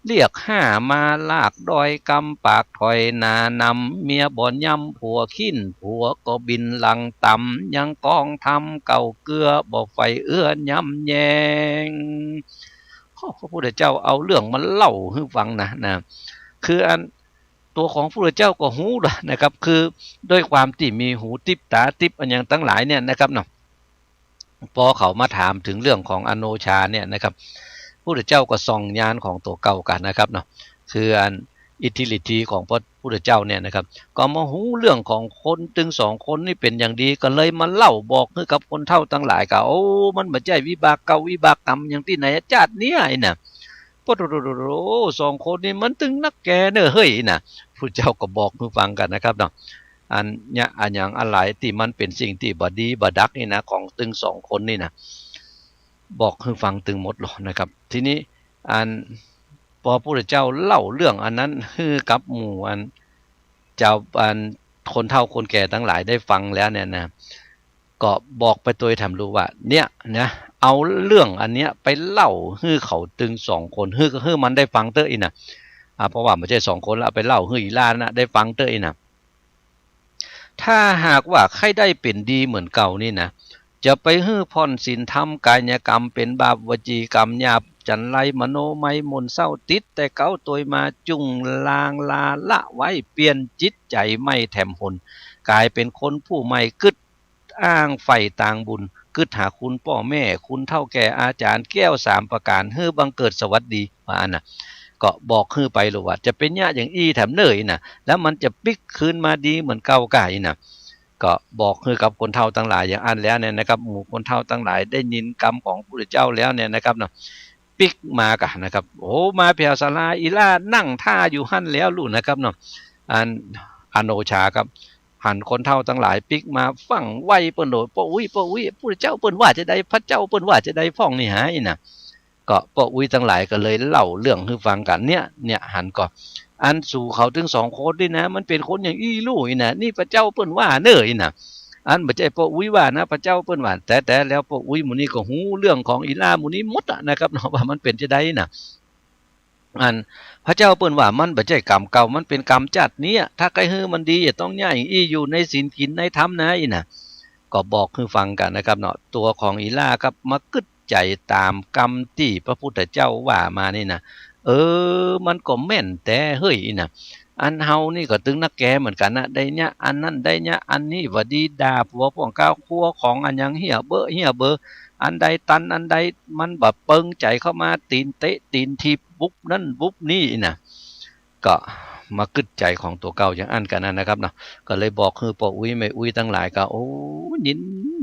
เรียกห้ามาลากดอย กำปากถอยหน้านำ เมียบ่ยำผัวคิ้น ผัวก็บินหลังต๋ำ ยังกองธรรมเก่าเกื้อ บ่ใฝ่เอื้อยำแยง โอ้ พระพุทธเจ้าเอาเรื่องมาเล่าหื้อฟังนะ นะ คืออัน ตั๋วของพระพุทธเจ้าก็ฮู้ละนะครับ คือด้วยความตี้มีหูติ๊บต๋าติ๊บอะหยังตังหลายเนี่ยนะครับเนาะ ปอเขามาถามเถิงเรื่องของอโนชาเนี่ยนะครับ พระพุทธเจ้าก็ส่องญาณของตั๋วเก่ากั๋นนะครับเนาะ คืออันอิทธิฤทธิของพระพุทธเจ้าเนี่ยนะครับ ก็มาฮู้เรื่องของคนตึงสองคนนี่เป๋นอย่างดี ก็เลยมาเล่าบอกหื้อกับคนเฒ่าตังหลายกะ โอ้ มันบ่ใจ้วิบากเก่าวิบากกรรมอย่างตี้ไหน จาติเนี้ยอี้นะ โอ้โห สองคนนี้มันตึงนักแก่เน่อเฮ้ยนะ พุทธเจ้าก็บอกหื้อฟังกั๋นนะครับเนาะ อันเนี้ย อะหยังอะหลายตี้มันเป๋นสิ่งตี้บ่ดีบ่ดักนี่นะ ของตึงสองคนนี่นะ บอกหื้อฟังตึงหมดเลยนะครับ ทีนี้อันปอพุทธเจ้าเล่าเรื่องอันนั้นหื้อกับหมู่อันเจ้า อันคนเฒ่าคนแก่ตังหลายได้ฟังแล้วเนี่ยนะ ก็บอกไปตวยแถมลูกว่า เนี่ยนะ เอาเรื่องอันเนี้ยไปเล่าหื้อเขาตึงสองคน หื้อ หื้อมันได้ฟังเต๊อะอี้นะ อ่า เพราะว่าบ่ใจ้สองคนละ เอาไปเล่าหื้ออีล่านะ ได้ฟังเต๊อะอี้นะ ถ้าหากว่าใค่ได้เป๋นดีเหมือนเก่านี่นะ จะไปหื้อผ่อนศีลธรรม กายกรรมเป๋นบาป วจีกรรมหยาบจันไร มโนมัยหม่นเศร้า ติดแต่เก๊าตวยมา จุ่งลางลาละไว้ เปลี่ยนจิตใจ๋ใหม่แถมหน ก๋ายเป๋นคนผู้ใหม่ กึ๊ด อ้างใฝ่ตางบุญ กึ๊ดหาคุณป้อแม่ คุณเฒ่าแก่อาจ๋ารย์ แก้วสามประก๋าน หื้อบังเกิดสวัสดี ว่าอั้นนะ ก็บอกหื้อไปลูกว่า จะเป๋นเยียะอย่างอี้แถมเน่ออี้นะ แล้วมันจะปิ๊กคืนมาดีเหมือนเก่าก่าอี้นะ ก็บอกหื้อกับคนเฒ่าตังหลายอย่างอั้นแล้วเนี่ยนะครับ หมู่คนเฒ่าตังหลายได้ยินกำของพระพุทธเจ้าแล้วเนี่ยนะครับเนาะ ปิ๊กมาก่ะนะครับ โอ้ มาแผวศาลา อีล่านั่งท่าอยู่หั้นแล้วลูกนะครับเนาะ อันอโนชาครับ หันคนเฒ่าตังหลายปิ๊กมา ฟั่งไวเปิ้นโหลด ป้ออุ๊ย ป้ออุ๊ย พุทธเจ้าเปิ้นว่าจาใด พระเจ้าเปิ้นว่าจาใดพ่องนี่หาอี้นะ ก็ป้ออุ๊ยตังหลายก็เลยเล่าเรื่องหื้อฟังกั๋น เนี่ย เนี่ย หันก่อ อันสูเขาตึงสองคนนี่นะ มันเป๋นคนอย่างอี้ลู่อี้นะ นี่พระเจ้าเปิ้นว่าเน่ออี้นะ อันบ่ใจ้ป้ออุ๊ยว่านะ พระเจ้าเปิ้นว่า แต่ แต่แล้วป้ออุ๊ยหมู่นี้ก็ฮู้เรื่องของอีล่าหมู่นี้หมดอะนะครับเนาะ ว่ามันเป๋นจาใดนะ อันพระเจ้าเปิ้นว่ามันบ่ใจ้กรรมเก่า มันเป๋นกรรมจาติเนี้ย ถ้าใค่หื้อมันดี จะต้องเยียะอย่างอี้ อยู่ในศีลกิ๋นในธรรมนะอี้นะ ก็บอกหื้อฟังกั๋นนะครับเนาะ ตั๋วของอีล่าครับ มากึ๊ดใจ๋ต๋ามกำตี้พระพุทธเจ้าว่ามานี่นะ เออ มันก็แม่นแต๊เฮ้ยอี้นะ อันเฮานี่ก็ตึงนักแก่เหมือนกั๋นนะ ได้เยียะอันนั้น ได้เยียะอันนี้ บ่ดีด่าผัวป้องเก๊า ครัวของอะหยังเฮี้ยเบ้อเฮี้ยเบ้อ อันใดตันอันใด มันบ่เปิงใจ๋เข้ามา ตี๋นเตะตี๋นถีบ บุบนั้นบุบนี้อี้นะ ก็ มากึ๊ดใจ๋ของตั๋วเก่าอย่างอั้นกั๋นนะนะครับเนาะ ก็เลยบอกหื้อป้ออุ๊ยแม่อุ๊ยตังหลายก็ โอ้ ยิน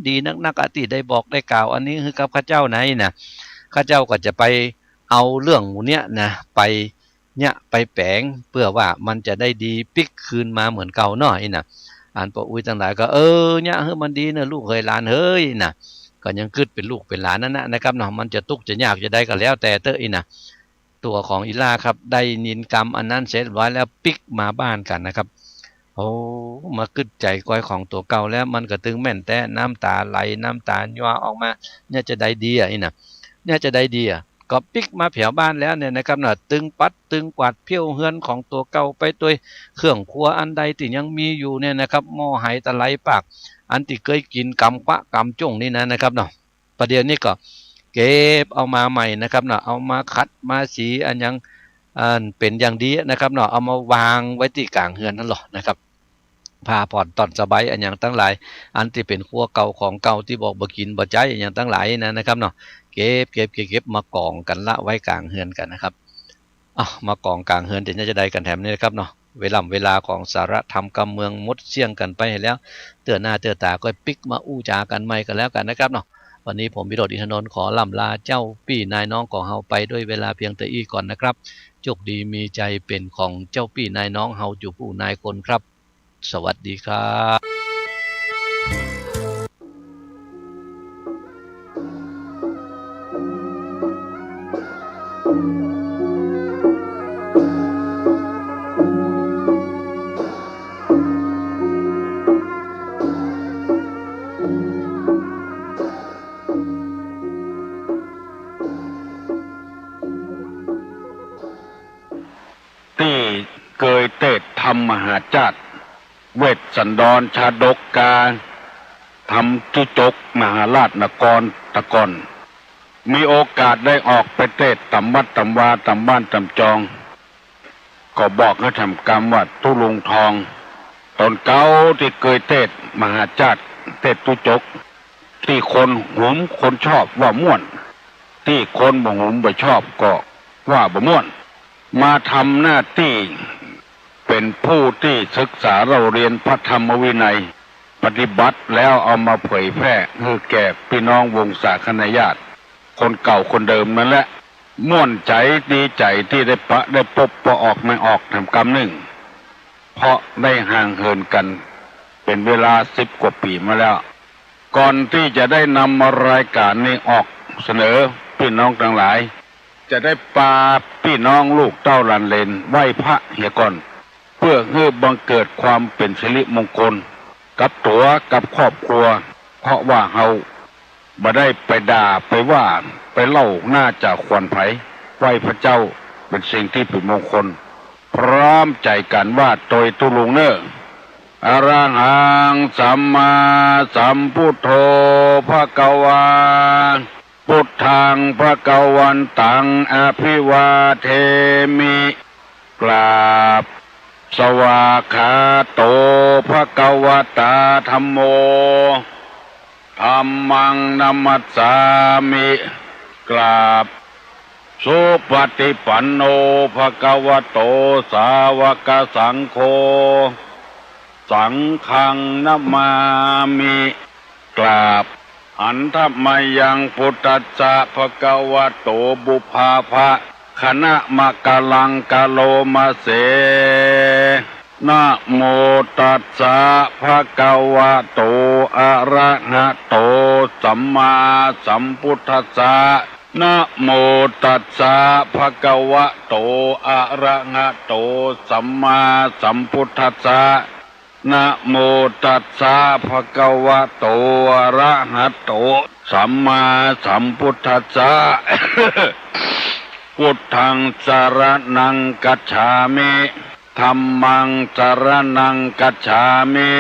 ดีนักๆ อะ ตี้ได้บอกได้กล่าวอันนี้หื้อกับข้าเจ้านะ อี้นะ ข้าเจ้าก็จะไปเอาเรื่องหมู่เนี้ยนะ ไปเยียะไปแป๋ง เปื้อว่ามันจะได้ดีปิ๊กคืนมาเหมือนเก่าเนาะ อี้นะ อันป้ออุ๊ยตังหลายก็ เออ เยียะหื้อมันดีเน่อลูกเหยหลานเหยนะ ก็ยังกึ๊ดเป๋นลูกเป๋นหลานนั้นนะนะครับเนาะ มันจะตุ๊กข์จะยากจะใดก็แล้วแต่เต๊อะ อี้นะ ตั๋วของอีหล้าครับ ได้ยินกำอันนั้นเสร็จไว้แล้วปิ๊กมาบ้านกั๋นนะครับ โอ้ มากึ๊ดใจ๋ก้อยของตั๋วเก่าแล้ว มันก็ตึงแม่นแต๊ น้ำต๋าไหล น้ำต๋ายัวออกมา เยียะจะใดดีอะ อี้นะ เยียะจะใดดีอะ ก็ปิ๊กมาแผวบ้านแล้วเนี่ยนะครับเนาะ ตึงปัดตึงกวาดเผี้ยวเฮือนของตั๋วเก่าไปตวย เครื่องครัวอันใดตี้ยังมีอยู่เนี่ยนะครับ หม้อไหตะไลปาก อันตี้เกยกิ๋นก๋ำคว้าก๋ำจ้วงนี่นะ นะครับเนาะ ประเดี๋ยวนี้ก็เก็บเอามาใหม่นะครับเนาะ เอามาขัดมาสีอันยัง อันเป๋นอย่างดีนะครับเนาะ เอามาวางไว้ตี้ก๋างเฮือนหั้นลอนะครับ ผ้าผ่อนต้อนสบายอันยังตังหลาย อันตี้เป๋นครัวเก่าของเก่าตี้บอกบ่กิ๋นบ่ใจ๊อันยังตังหลายนะ นะครับเนาะ เก็บ เก็บ เก็บ เก็บมากองกั๋นละไว้ก๋างเฮือนกั๋นนะครับ อ้าว มากองก๋างเฮือนจะเยียะจะใดกั๋นแถมนี้นะครับเนาะ เวล่ำเวลาของสาระธรรมกำเมืองหมดเสี้ยงกั๋นไปแล้ว เตื้อหน้าเตื้อต๋าก็ปิ๊กมาอู้จ๋ากั๋นใหม่กั๋นแล้วกั๋นนะครับเนาะ วันนี้ผมวิโรจน์ อินทนนท์ ขอล่ำลาเจ้าปี้นายน้องของเฮาไปด้วยเวลาเพียงเต้าอี้ก่อนนะครับ โจคดีมีชัยเป๋นของเจ้าปี้นายน้องเฮาจู๋ผู้นายคนครับ สวัสดีครับ ตี้เกยเตสน์ธรรมมหาชาติ เวสสันดรชาดกกา ธรรมจุจกมหาราชนครตะก่อน มีโอกาสได้ออกไปเตสน์ต๋ามวัดต๋ามวาต๋ามบ้านต๋ามจอง ก็บอกหื้อแถมกำว่าตุ๊ลุงทอง ต๋นเก่าตี้เกยเตสน์มหาชาติ เตสน์จุจก ตี้คนหุมคนชอบว่าม่วน ตี้คนบ่หุมบ่ชอบก็ว่าบ่ม่วน มาทำหน้าตี้เป๋นผู้ตี้ศึกษาเล่าเรียนพระธรรมวินัย ปฏิบัติแล้วเอามาเผยแพร่หื้อแก่ปี้น้องวงศาคณาญาติ คนเก่าคนเดิมนั้นแหละ ม่วนใจ๋ดีใจ๋ตี้ได้ปะได้ปบป้อออกแม่ออกแถมกำนึ่ง เพราะได้ห่างเหินกั๋นเป๋นเวลาสิบกว่าปี๋มาแล้ว ก่อนตี้จะได้นำรายก๋านนี้ออกเสนอปี้น้องตังหลาย จะได้ปาปี้น้องลูกเต้าหลานเหลนไหว้พระเหียก่อน เปื้อหื้อบังเกิดความเป๋นสิริมงคลกับตั๋วกับครอบครัว เพราะว่าเฮาบ่ได้ไปด่าไปว่าไปเล่าหน้าจ๋าขวัญใผ ไหว้พระเจ้าเป๋นสิ่งตี้เป๋นมงคล พร้อมใจ๋กั๋นว่าโตยตุ๊ลุงเน่อ อะระหังสัมมาสัมพุทโธภะคะวา พุทธังภะคะวันตังอะภิวาเทมิ กราบ สวากขาโตภะคะวะตาธัมโม ธัมมังนะมัสสามิ กราบ สุปฏิปันโนภะคะวะโตสาวกสังโฆ สังฆังนะมามิ กราบ หันทะมะยังพุทธัสสะภะคะวะโต ปุพพาภะคะนะมะกะลังกะโลมะเส นะโมตัสสะภะคะวะโต อะระหะโต สัมมาสัมพุทธัสสะ นะโมตัสสะภะคะวะโต อะระหะโต สัมมาสัมพุทธัสสะ นะโมตัสสะภะคะวะโต อะระหะโต สัมมาสัมพุทธัสสะ พุทธังสะระณังคัจฉามิ ธัมมังสะระณังคัจฉามิ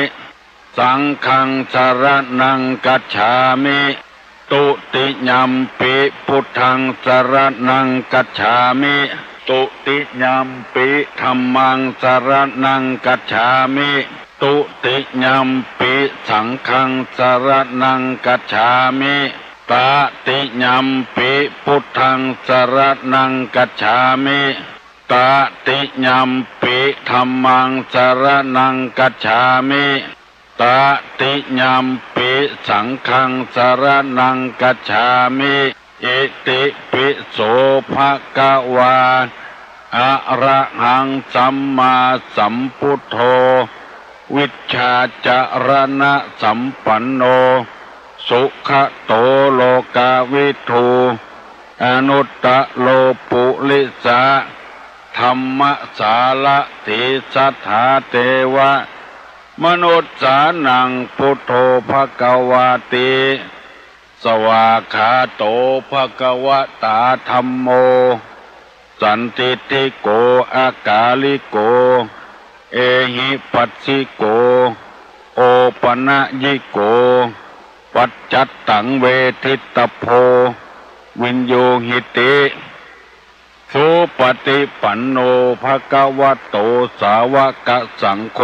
สังฆังสะระณังคัจฉามิ ตุติยัมปิพุทธังสะระณังคัจฉามิ ตุติยัมปิธัมมังสะระณังคัจฉามิ ตุติยัมปิสังฆังสะระณังคัจฉามิ ตติยัมปิพุทธังสะระณังคัจฉามิ ตติยัมปิ ธัมมัง สรณัง คัจฉามิ ตติยัมปิ สังฆัง สรณัง คัจฉามิ อิติปิโส ภะคะวา อะระหัง สัมมาสัมพุทโธ วิชชาจรณสัมปันโน สุขะโต โลกาวิทู อนุตตะโร ปุริสะธัมมสารถี สัทธาเตวะมนุสสานัง พุทโธ ภะคะวาติ สวากขาโต ภะคะวะตา ธัมโม สันทิฏฐิโก อะกาลิโก เอหิปัสสิโก โอปะนะยิโก ปัจจัตตัง เวทิตตะโพ วินยูหิติ สุปะติปันโน ภะคะวะโต สาวะกะสังโฆ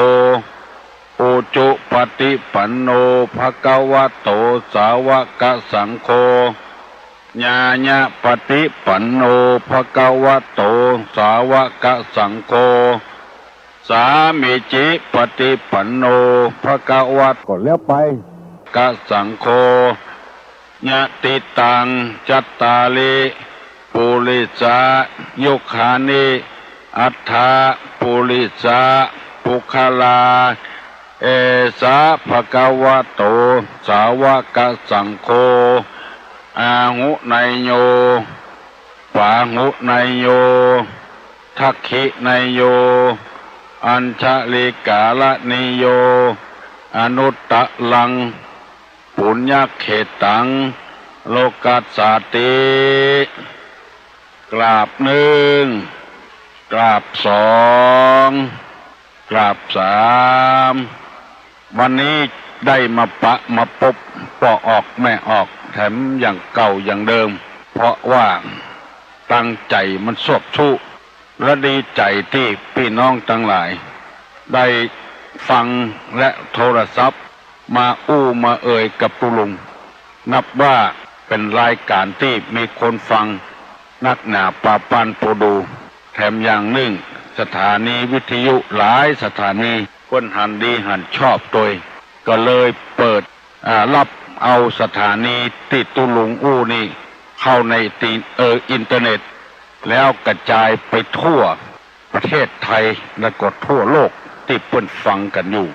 อุจุปะติปันโน ภะคะวะโต สาวะกะสังโฆ ญาณะปะติปันโน ภะคะวะโต สาวะกะสังโฆ สามีจิปะติปันโน ภะคะวะ ก็แล้วไป กะสังโฆ ยะติตัง จัตตาริ ปุริสายุคานิ อัตถะ ปุริสาปุคคลา เอสะ ภะคะวะโต สาวะกะสังโฆ อาหุเนยโย ปาหุเนยโย ทักขิเนยโย อัญชลิกาละเนยโย อนุตตะรัง ปุญญะเขตตัง โลกัสสาติ กราบนึ่ง กราบสอง กราบสาม วันนี้ได้มาปะมาปบ ป้อออกแม่ออก แถมอย่างเก่าอย่างเดิม เพราะว่าตังใจ๋มันสวบสู้ และดีใจ๋ตี้ปี้น้องตังหลาย ได้ฟังและโทรศัพท์มาอู้มาเอ่ยกับตุ๊ลุง นับว่าเป๋นรายก๋านตี้มีคนฟังนักหนาปาปันโปดู แถมอย่างนึ่งสถานีวิทยุหลายสถานีเปิ้นหันดีหันชอบตวย ก็เลยเปิด อ่า ฮับเอาสถานีตี้ตุ๊ลุงอู้นี่เข้าในตี เอ่อ อินเทอร์เน็ต แล้วกระจายไปทั่วประเทศไทย และก็ทั่วโลกตี้เปิ้นฟังกั๋นอยู่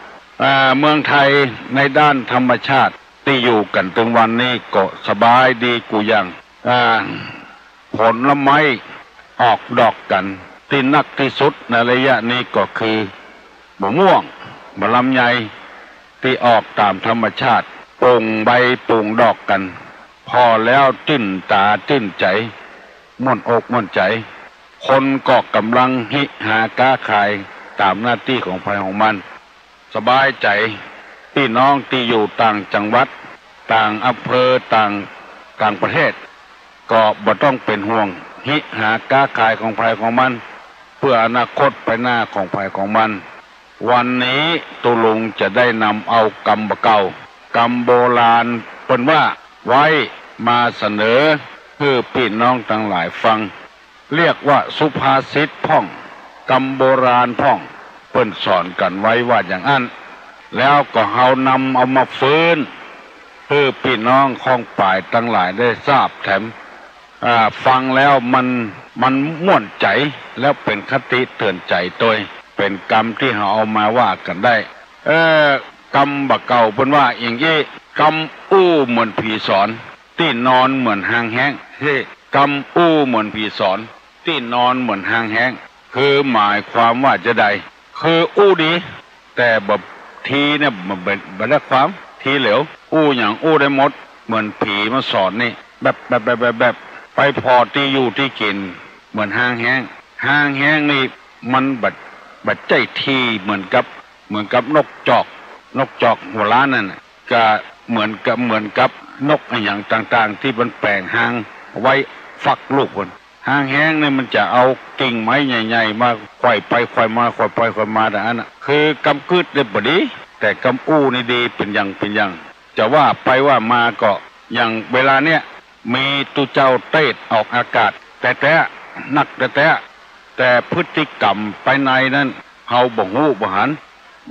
อ่า เมืองไทยในด้านธรรมชาติตี้อยู่กั๋นตึงวันนี้ก็สบายดีกู้อย่าง อ่า ผลไม้ออกดอกกั๋น ตี้นักตี้สุดในระยะนี้ก็คือมะม่วง มะลำไย ตี้ออกต๋ามธรรมชาติ ปูงใบปูงดอกกั๋น พอแล้วจื้นต๋าจื้นใจ๋ ม่วนอกม่วนใจ๋ คนก็ก่ำลังฮิหาก๊าขายต๋ามหน้าตี้ของใผของมัน สบายใจ๋ ปี้น้องตี้อยู่ต่างจังหวัด ต่างอำเภอ ต่าง ต่างประเทศ ก็บ่ต้องเป๋นห่วง ฮิหาก๊าขายของใผของมัน เปื้ออนาคตไปหน้าของใผของมัน วันนี้ตุ๊ลุงจะได้นำเอากำบ่าเก่า กำโบราณเปิ้นว่าไว้มาเสนอหื้อปี้น้องตังหลายฟัง เรียกว่าสุภาษิตพ่อง กำโบราณพ่อง เปิ้นสอนกั๋นไว้ว่าอย่างอั้น แล้วก็เฮานำเอามาฟื้น หื้อปี้น้องข้องป่ายตังหลายได้ทราบแถม อ่า ฟังแล้วมัน มันม่วนใจ๋ แล้วเป๋นคติเตื๋อนใจ๋ตวย เป๋นกำตี้เฮาเอามาว่ากั๋นได้ เอ่อ กำบ่าเก่าเปิ้นว่าอย่างอี้ กำอู้เหมือนผีสอน ตี้นอนเหมือนฮางแฮ้ง เฮ้ กำอู้เหมือนผีสอน ตี้นอนเหมือนฮางแฮ้ง คือหมายความว่าจาใด คืออู้ดี แต่บ่ ทีเนี่ยบ่ บ่ บ่ได้ความ ทีเหลว อู้หยังอู้ได้หมด เหมือนผีมาสอนนี่ แบบ แบบ แบบ แบบ แบบ ไปผ่อตี้อยู่ตี้กิ๋น เหมือนฮางแฮ้ง ฮางแฮ้งนี่มันบ่ บ่ใจ้ทีเหมือนกับ เหมือนกับนกจอก นกจอกหัวล้านนั่นน่ะ ก็เหมือนกับ เหมือนกับนกอะหยังต่างๆ ตี้มันแป๋งฮางไว้ฟักลูกมัน ฮางแฮ้งนี่มันจะเอากิ่งไม้ใหญ่ๆ มาไขว่ไปไขว่มา ไขว่ไปไขว่มา แต่อันน่ะ คือกำกึ๊ดเนี่ยบ่ดี แต่กำอู้นี่ดีเป๋นอย่างเป๋นอย่าง จะว่าไปว่ามาก็อย่างเวลาเนี้ย มีตุ๊เจ้าเตสน์ออกอากาศแต๊ๆ นักแต๊ แต่พฤติกรรมภายในนั้น เฮาบ่ฮู้บ่หัน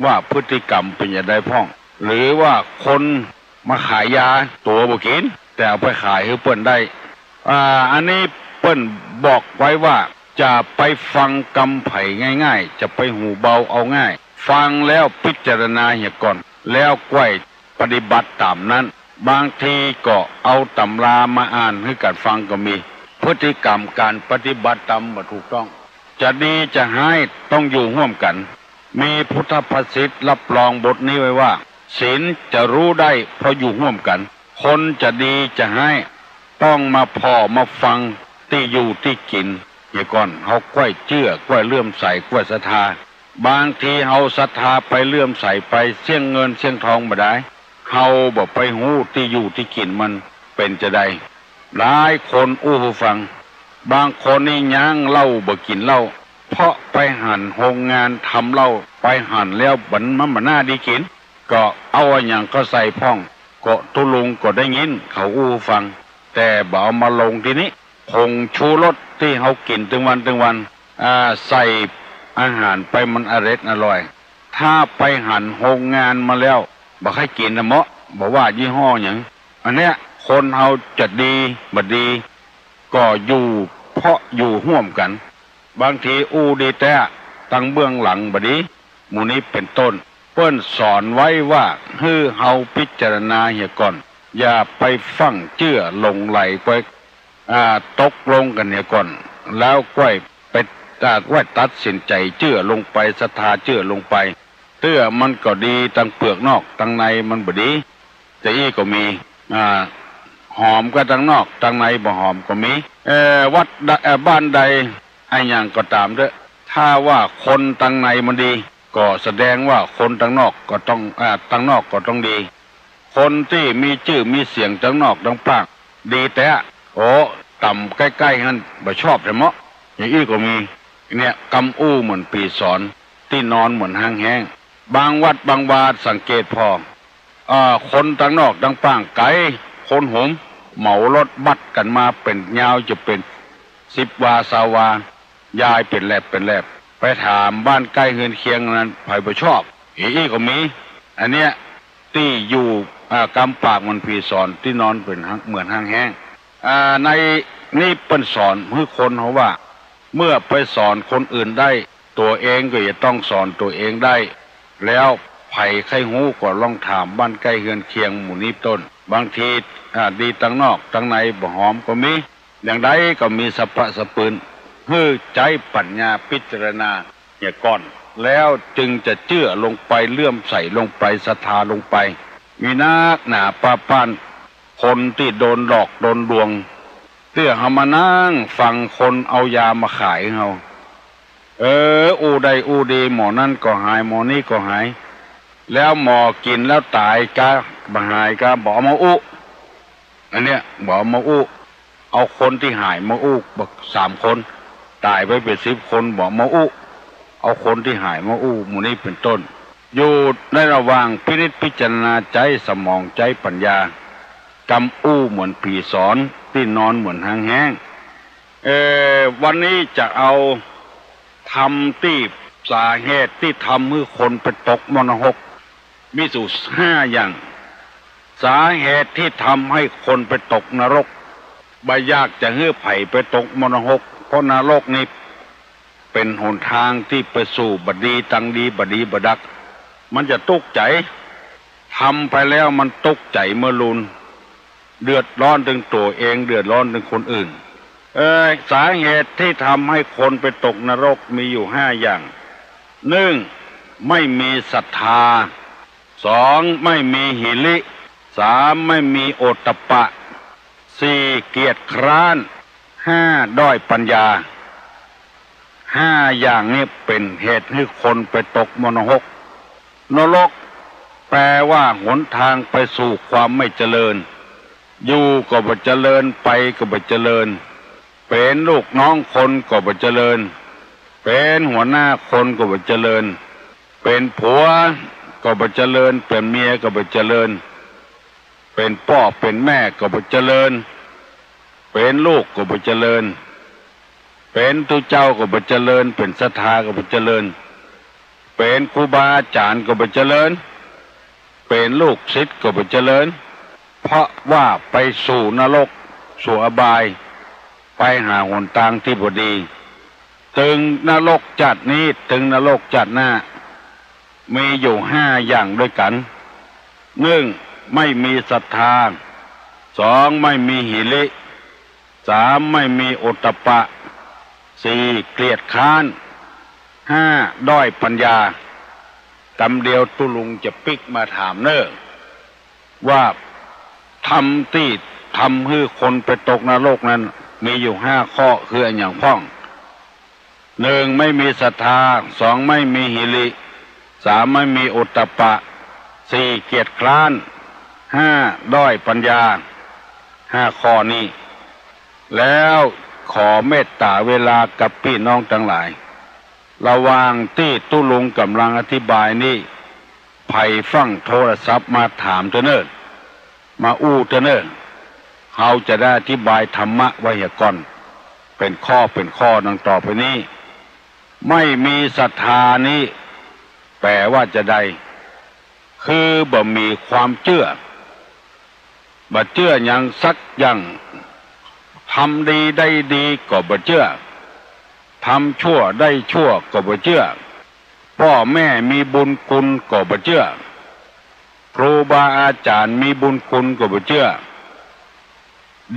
ว่าพฤติกรรมเป๋นจะใดพ่อง หรือว่าคนมาขายยาตั๋วบ่กิ๋น แต่เอาไปขายหื้อเปิ้นได้ อ่า อันนี้เปิ้นบอกไว้ว่า จะไปฟังกำใผง่ายๆ จะไปหูเบาเอาง่าย ฟังแล้วพิจารณาเหียก่อน แล้วก้อยปฏิบัติต๋ามนั้น บางทีก็เอาตำรามาอ่านหื้อกั๋นฟังก็มี พฤติกรรมก๋านปฏิบัติต๋ามบ่ถูกต้อง จะดีจะฮ้ายต้องอยู่ฮ่วมกั๋น มีพุทธภาษิตรับรองบทนี้ไว้ว่า ศีลจะฮู้ได้เพราะอยู่ฮ่วมกั๋น คนจะดีจะฮ้ายต้องมาผ่อมาฟังตี้อยู่ตี้กิ๋นเหียก่อน เฮาก้อยเจื้อ ก้อยเลื่อมใส ก้อยศรัทธา บางทีเฮาศรัทธาไปเลื่อมใสไป เสี้ยงเงินเสี้ยงทองบ่ดาย เฮาบ่ไปฮู้ตี้อยู่ตี้กิ๋นมันเป๋นจะใด หลายคนอู้หื้อฟัง บางคนนี่ย้างเหล้าบ่กิ๋นเหล้า เพราะไปหันโฮงงานทำเหล้า ไปหันแล้วมัน มันบ่น่าดีกิ๋น ก็เอาอะหยังก็ใส่พ่อง ก็ตุ๊ลุงก็ได้ยินเขาอู้หื้อฟัง แต่บ่เอามาลงตี้นี้ ผงชูรสตี้เฮากิ๋นตึงวันตึงวัน อ่า ใส่อาหารไปมันอร็ดอร่อย ถ้าไปหันโฮงงานมาแล้ว บ่ใค่กิ๋นนะเมาะ บ่ว่ายี่ห้อหยัง อันเนี้ยคนเฮาจะดีบ่ดี ก็อยู่เพราะอยู่ฮ่วมกั๋น บางทีอู้ดีแต๊ ตังเบื้องหลังบ่ดี หมู่นี้เป๋นต้น เปิ้นสอนไว้ว่า หื้อเฮาพิจารณาเหียก่อน อย่าไปฟั่งเจื้อหลงใหลไป อ่า ตกลงกั๋นเหียก่อน แล้วก้อยไป อ่า ก้อยตัดสินใจ๋เจื้อลงไป ศรัทธาเจื้อลงไป เตื้อมันก็ดีตังเปลือกนอก ตังในมันบ่ดี จะอี้ก็มี อ่า หอมก็ตังนอก ตังในบ่หอมก็มี เอ่อ วัดใด เอ่อ บ้านใด อะหยังก็ต๋ามเต๊อะ ถ้าว่าคนตังในมันดี ก็แสดงว่าคนตังนอกก็ต้อง อ่า ตังนอกก็ต้องดี คนตี้มีจื้อมีเสียงตังนอกตังปาก ดีแต๊ โอ้ ต๋ามใก้ๆ หั้นบ่ชอบแต๊เมาะ อย่างอี้ก็มี เนี่ย กำอู้เหมือนผีสอน ตี้นอนเหมือนฮางแฮ้ง บางวัดบางวาสังเกตผ่อ เอ่อ คนตังนอกตังปากไก๋ คนหนม เหมารถบัสกั๋นมาเป๋นยาวจะเป๋นสิบวา ซาววา ยายเป๋นแหลบเป๋นแหลบ ไปถามบ้านใก้เฮือนเคียงนั้น ใผบ่ชอบ อย่างอี้ก็มี อันเนี้ย ตี้อยู่ อ่า กำปากเหมือนผีสอน ตี้นอนเป๋นฮาง เหมือนฮางแฮ้ง อ่า ในนี้เปิ้นสอนหื้อคนเฮาว่า เมื่อไปสอนคนอื่นได้ ตั๋วเองก็จะต้องสอนตั๋วเองได้ แล้วใผใค่ฮู้ก็ลองถามบ้านใก้เฮือนเคียงหมู่นี้ต้น บางที อ่า ดีตังนอกตังในบ่หอมก็มี อย่างใดก็มีสรรพสรรพปืน หื้อใจ๊ปั๋ญญาพิจารณาเหียก่อน แล้วจึงจะเจื้อลงไป เลื่อมใสลงไป ศรัทธาลงไป มีนักหนาป้าป้าน คนตี้โดนหลอกโดนลวง เตื้อเฮามานั่งฟังคนเอายามาขายเฮา เออ อู้ได้อู้ดี หมอนั้นก็หาย หมอนี้ก็หาย แล้วหมอกิ๋นแล้วต๋ายกา บ่หายกา บ่เอามาอู้ อันเนี้ย บ่เอามาอู้ เอาคนตี้หายมาอู้ บ่ สามคน ต๋ายไปเป๋นสิบคน บ่เอามาอู้ เอาคนตี้หายมาอู้ หมู่นี้เป๋นต้น อยู่ในระหว่างพินิจพิจารณา ใจ๊สมอง ใจ๊ปั๋ญญา กำอู้เหมือนผีสอน ตี้นอนเหมือนฮางแฮ้ง เอ่อ วันนี้จะเอาธรรมตี้ สาเหตุตี้ทำหื้อคนไปตกมรณรก มีอยู่ห้าอย่าง สาเหตุตี้ทำหื้อคนไปตกนรก บ่อยากจะหื้อใผไปตกมรณรก เพราะนรกนี้เป๋นหนตางตี้ไปสู่บ่ดีตังดี บ่ดีบ่ดัก มันจะตุ๊กใจ๋ ทำไปแล้วมันตุ๊กใจ๋เมื่อลูน เดือดร้อนเถิงตั๋วเอง เดือดร้อนเถิงคนอื่น เอ่อ สาเหตุตี้ทำหื้อคนไปตกนรกมีอยู่ห้าอย่าง นึ่ง ไม่มีศรัทธา สอง ไม่มีหิริ สาม ไม่มีโอตตัปปะ สี่ เกียจคร้าน ห้า ด้อยปั๋ญญา ห้าอย่างนี้เป๋นเหตุหื้อคนไปตกมรณรก นรก แปลว่าหนตางไปสู่ความไม่เจริญ อยู่ก็บ่เจริญ ไปก็บ่เจริญ เป๋นลูกน้องคนก็บ่เจริญ เป๋นหัวหน้าคนก็บ่เจริญ เป๋นผัวก็บ่เจริญ เป๋นเมียก็บ่เจริญ เป๋นป้อเป๋นแม่ก็บ่เจริญ เป๋นลูกก็บ่เจริญ เป๋นตุ๊เจ้าก็บ่เจริญ เป๋นศรัทธาก็บ่เจริญ เป๋นครูบาอาจ๋ารย์ก็บ่เจริญ เป๋นลูกศิษย์ก็บ่เจริญ เพราะว่าไปสู่นรก สู่อบาย ไปหาหนตางตี้บ่ดี ตึงนรกจาตินี้ ตึงนรกจาติหน้า มีอยู่ห้าอย่างด้วยกั๋น นึ่ง ไม่มีศรัทธา สอง ไม่มีหิริ สาม ไม่มีโอตตัปปะ สี่ เกียจคร้าน ห้า ด้อยปัญญา กำเดียวตุ๊ลุงจะปิ๊กมาถามเน่อ ว่าธรรมตี้ทำหื้อคนไปตกนรกนั้น มีอยู่ห้าข้อ คืออะหยังพ่อง นึ่ง ไม่มีศรัทธา สอง ไม่มีหิริ สาม ไม่มีโอตตัปปะ สี่ เกียจคร้าน ห้า ด้อยปัญญา ห้าข้อนี้ แล้วขอเมตต๋าเวลากับปี้น้องตังหลาย ระหว่างตี้ตุ๊ลุงก่ำลังอธิบายนี้ ใผฟั่งโทรศัพท์มาถามเต๊อะเน่อ มาอู้เต๊อะเน่อ เฮาจะได้อธิบายธรรมะไว้เหียก่อน เป๋นข้อเป๋นข้อดังต่อไปนี้ ไม่มีศรัทธานี้ แปลว่าจาใด คือบ่มีความเจื้อ บ่เจื้อหยังสักอย่าง ทำดีได้ดีก็บ่เจื้อ ทำชั่วได้ชั่วก็บ่เจื้อ ป้อแม่มีบุญคุณก็บ่เจื้อ ครูบาอาจ๋ารย์มีบุญคุณก็บ่เจื้อ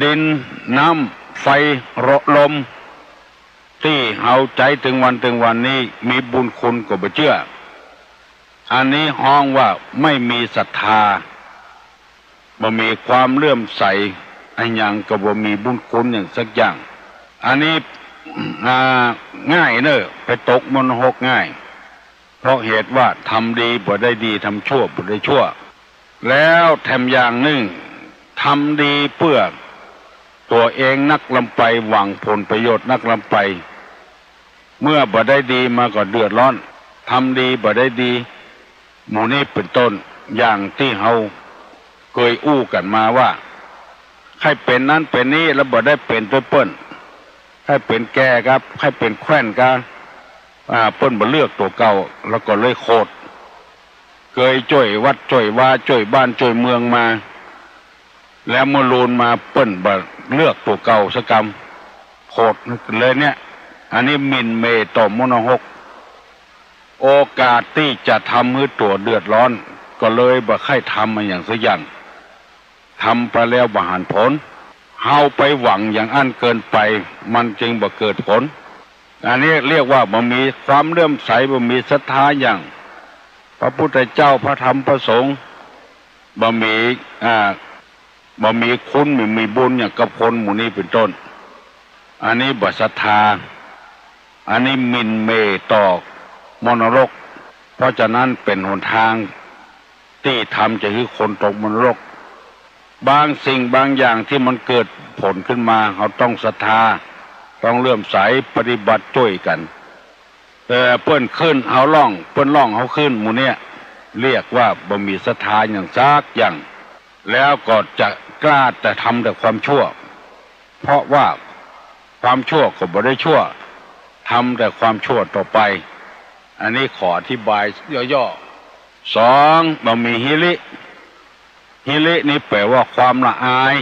ดิน น้ำ ไฟ ลม ตี้เฮาใจ๊ตึงวันตึงวันนี้มีบุญคุณก็บ่เจื้อ อันนี้ฮ้องว่าไม่มีศรัทธา บ่มีความเลื่อมใสอะหยัง ก็บ่มีบุญคุณหยังสักอย่าง อันนี้ อ่า ง่ายเน่อ ไปตกมรณรกง่าย เพราะเหตุว่าทำดีบ่ได้ดี ทำชั่วบ่ได้ชั่ว แล้วแถมอย่างนึ่ง ทำดีเปื้อตั๋วเองนักล้ำไป หวังผลประโยชน์นักล้ำไป เมื่อบ่ได้ดีมาก็เดือดร้อน ทำดีบ่ได้ดี หมู่นี้เป๋นต้น อย่างตี้เฮาเกยอู้กั๋นมาว่า ใค่เป๋นนั้นเป๋นนี้แล้วบ่ได้เป๋นตวยเปิ้น ใค่เป๋นแก่กา ใค่เป๋นแคว่นกา อ่า เปิ้นบ่เลือกตั๋วเก่า แล้วก็เลยโขด เกยจ้วยวัดจ้วยวา จ้วยบ้านจ้วยเมืองมา แล้วเมื่อลูนมาเปิ้นบ่เลือกตั๋วเก่าสักกำ โขดเลยเนี่ย อันนี้หมิ่นเหม่ต่อมรณรก โอกาสตี้จะทำหื้อตั๋วเดือดร้อน ก็เลยบ่ใค่ทำอะหยังสักอย่าง ทำไปแล้วบ่หันผล เฮาไปหวังอย่างอั้นเกินไป มันจึงบ่เกิดผล อันนี้เรียกว่าบ่มีความเลื่อมใส บ่มีศรัทธาอย่างพระพุทธเจ้า พระธรรม พระสงฆ์ บ่มี อ่า บ่มีคุณ บ่มีบุญอย่างกับคนหมู่นี้เป๋นต้น อันนี้บ่ศรัทธา อันนี้หมิ่นเหม่ต่อมรณรก เพราะฉะนั้นเป๋นหนตางตี้ทำจะหื้อคนตกมรณรก บางสิ่งบางอย่างตี้มันเกิดผลขึ้นมา เฮาต้องศรัทธา ต้องเลื่อมใส ปฏิบัติจ้วยกั๋น เอ่อ เปิ้นขึ้นเฮาล่อง เปิ้นล่องเฮาขึ้น หมู่เนี้ยเรียกว่าบ่มีศรัทธาอย่างสักอย่าง แล้วก็จะกล้าแต่ทำแต่ความชั่ว เพราะว่าความชั่วก็บ่ได้ชั่ว ทำแต่ความชั่วต่อไป อันนี้ขออธิบายย่อๆ สอง บ่มีหิริ หิรินี่แปลว่าความละอาย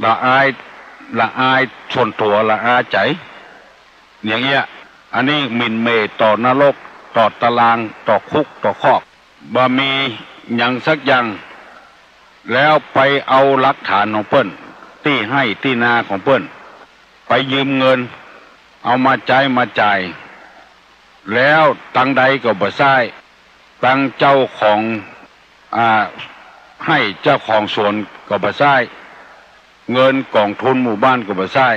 ละอาย ละอายส่วนตั๋ว ละอายใจ๋ อย่างเงี้ย อันนี้หมิ่นเหม่ต่อนรก ต่อตาราง ต่อคุก ต่อคอก บ่มีหยังสักอย่าง แล้วไปเอาหลักฐานของเปิ้น ตี้ไฮ่ตี้นาของเปิ้น ไปยืมเงิน เอามาใจ๊มาจ่าย แล้วตังใดก็บ่ใซ้ ตังเจ้าของ อ่า ไฮ่ เจ้าของสวนก็บ่ใซ้ เงินกองทุนหมู่บ้านก็บ่ใซ้